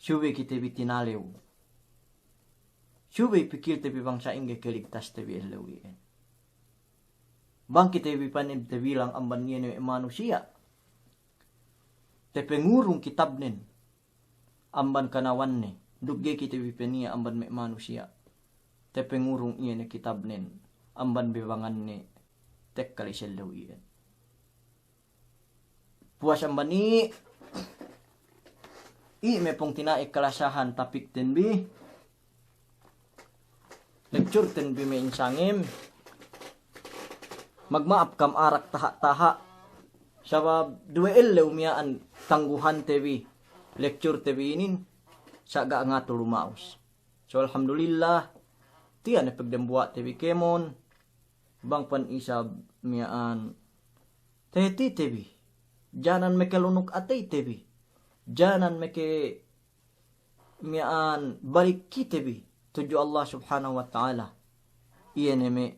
Subey kite bi tinalew. Subey pikilte bi bang sa'ingge kaligtaste bi ellew iyan. Bang kite bi panin tabilang amban iye ne manusiya' tapangurung kitabnen amban kanawanne, duk ga'i kite bi paniya' amban me' manusiya' tapangurung iye ne kitabnen amban bebanganne tekka la'i si ellew iyan. Puwas amban i', i' me' pungtina'i kalasahan tapikten bi, lecture-ten bi me' insangem. Magma'ap kam arak taha'-taha', sabab duwe ellew miya'an tangguhante bi lecture-te bi inin, sa' ga' ngatu luma'us. So alhamdulillah, tiya' ne pagdembuwa'te bi kēmon, bang pan isab miya'an tahātite bi, jānan makalunuk ateyte bi, jānan maka miya'an balik kite bi tudju Allah Subhanahu wa Ta'ala. Iye ne me'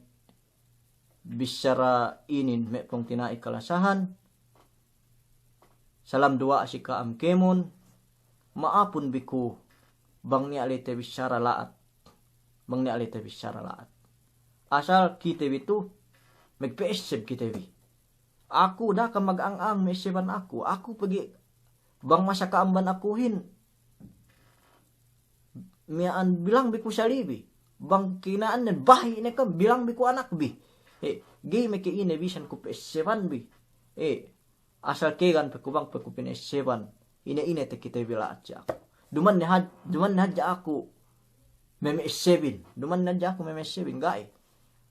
bissara inin me' pungtina'i kalasahan. Salam duwa'a si ka'am kēmon, ma'apun bi ku bang niya' la'i tabissara la'at. Bang niya' la'i tabissara la'at. Asal kite bi tu magpa'esseb kite bi. Aku da'a kam mag-ang-ang ma'esseban aku. Aku pegge' bang masa ka'am amban akuhin, miya'an bilang bi ku sali' bi. Bang kina'annen bahi' ne kam, bilang bi ku anak bi. Eh, ga'i meke ine bisan ku pa'esseban bi. Eh, asal kēgan pe ku bang pe ku pina'esseban, ine-ine takite bi la'at si aku. Duma'in ne had-, duma'in ne hadja aku mama'essebin. Duma'in ne hadja aku mama'essebin, ga'i.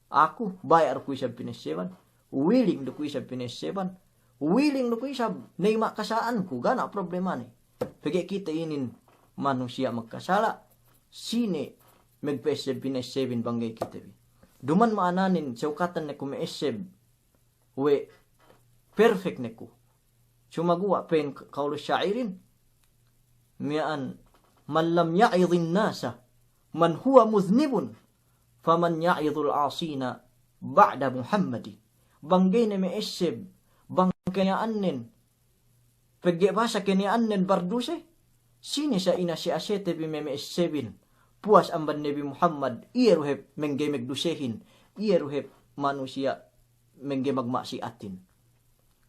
Aku, baya' du ku isab pina'esseban, willing du ku isab pina'esseban, willing du ku isab neyma' kasa'anku, ga' niya' problemane. Pegge' kite inin manusiya' magkasala', sine magpa'esseb pina'essebin bang ga'i kite bi. Duma'in ma'ananen, sewkatan ne ku ma'esseb we' perfect ne ku. Sumaguwa' pa'in qawlu sya'irin, miya'an, "Man lam ya'idhin nasa man huwa mudhnibun, faman ya'idhul 'asina ba'da Muhammadin." Bang ga'i ne ma'esseb bang keniya'annen, pegge' basa keniya'annen barduse, sine sa' inase-asete bi mama'essebin puwas amban Nabi Muhammad, iye du hep mangga'i magdusehin, iye du hep manusiya' mangga'i magma'siyatin.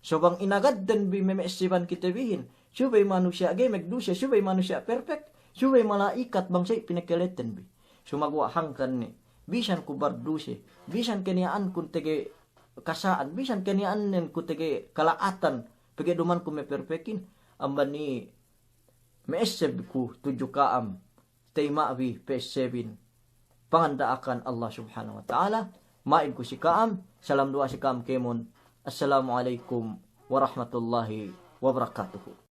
So bang inagadden bi mama'esseban kite bihin, subey manusiya' ga'i magduse, subey manusiya' perfect, subey mala'ikat bang sa'i pinakaleten bi. Sumaguwa' hangkan ne, bisan ku barduse, bisan keniya'ankun tege kasa'an, bisan keniya'annen ku tege kala'atan, pegge' duma'in ku maperfectin, amban i' ma'esseb ku tudju ka'am, teyma' bi pa'essebin panganda'akan Allah Subhanahu wa Ta'ala. Ma'id ku si ka'am, salam duwa'a si ka'am kēmon. Assalamu alaikum warahmatullahi wabarakatuhu.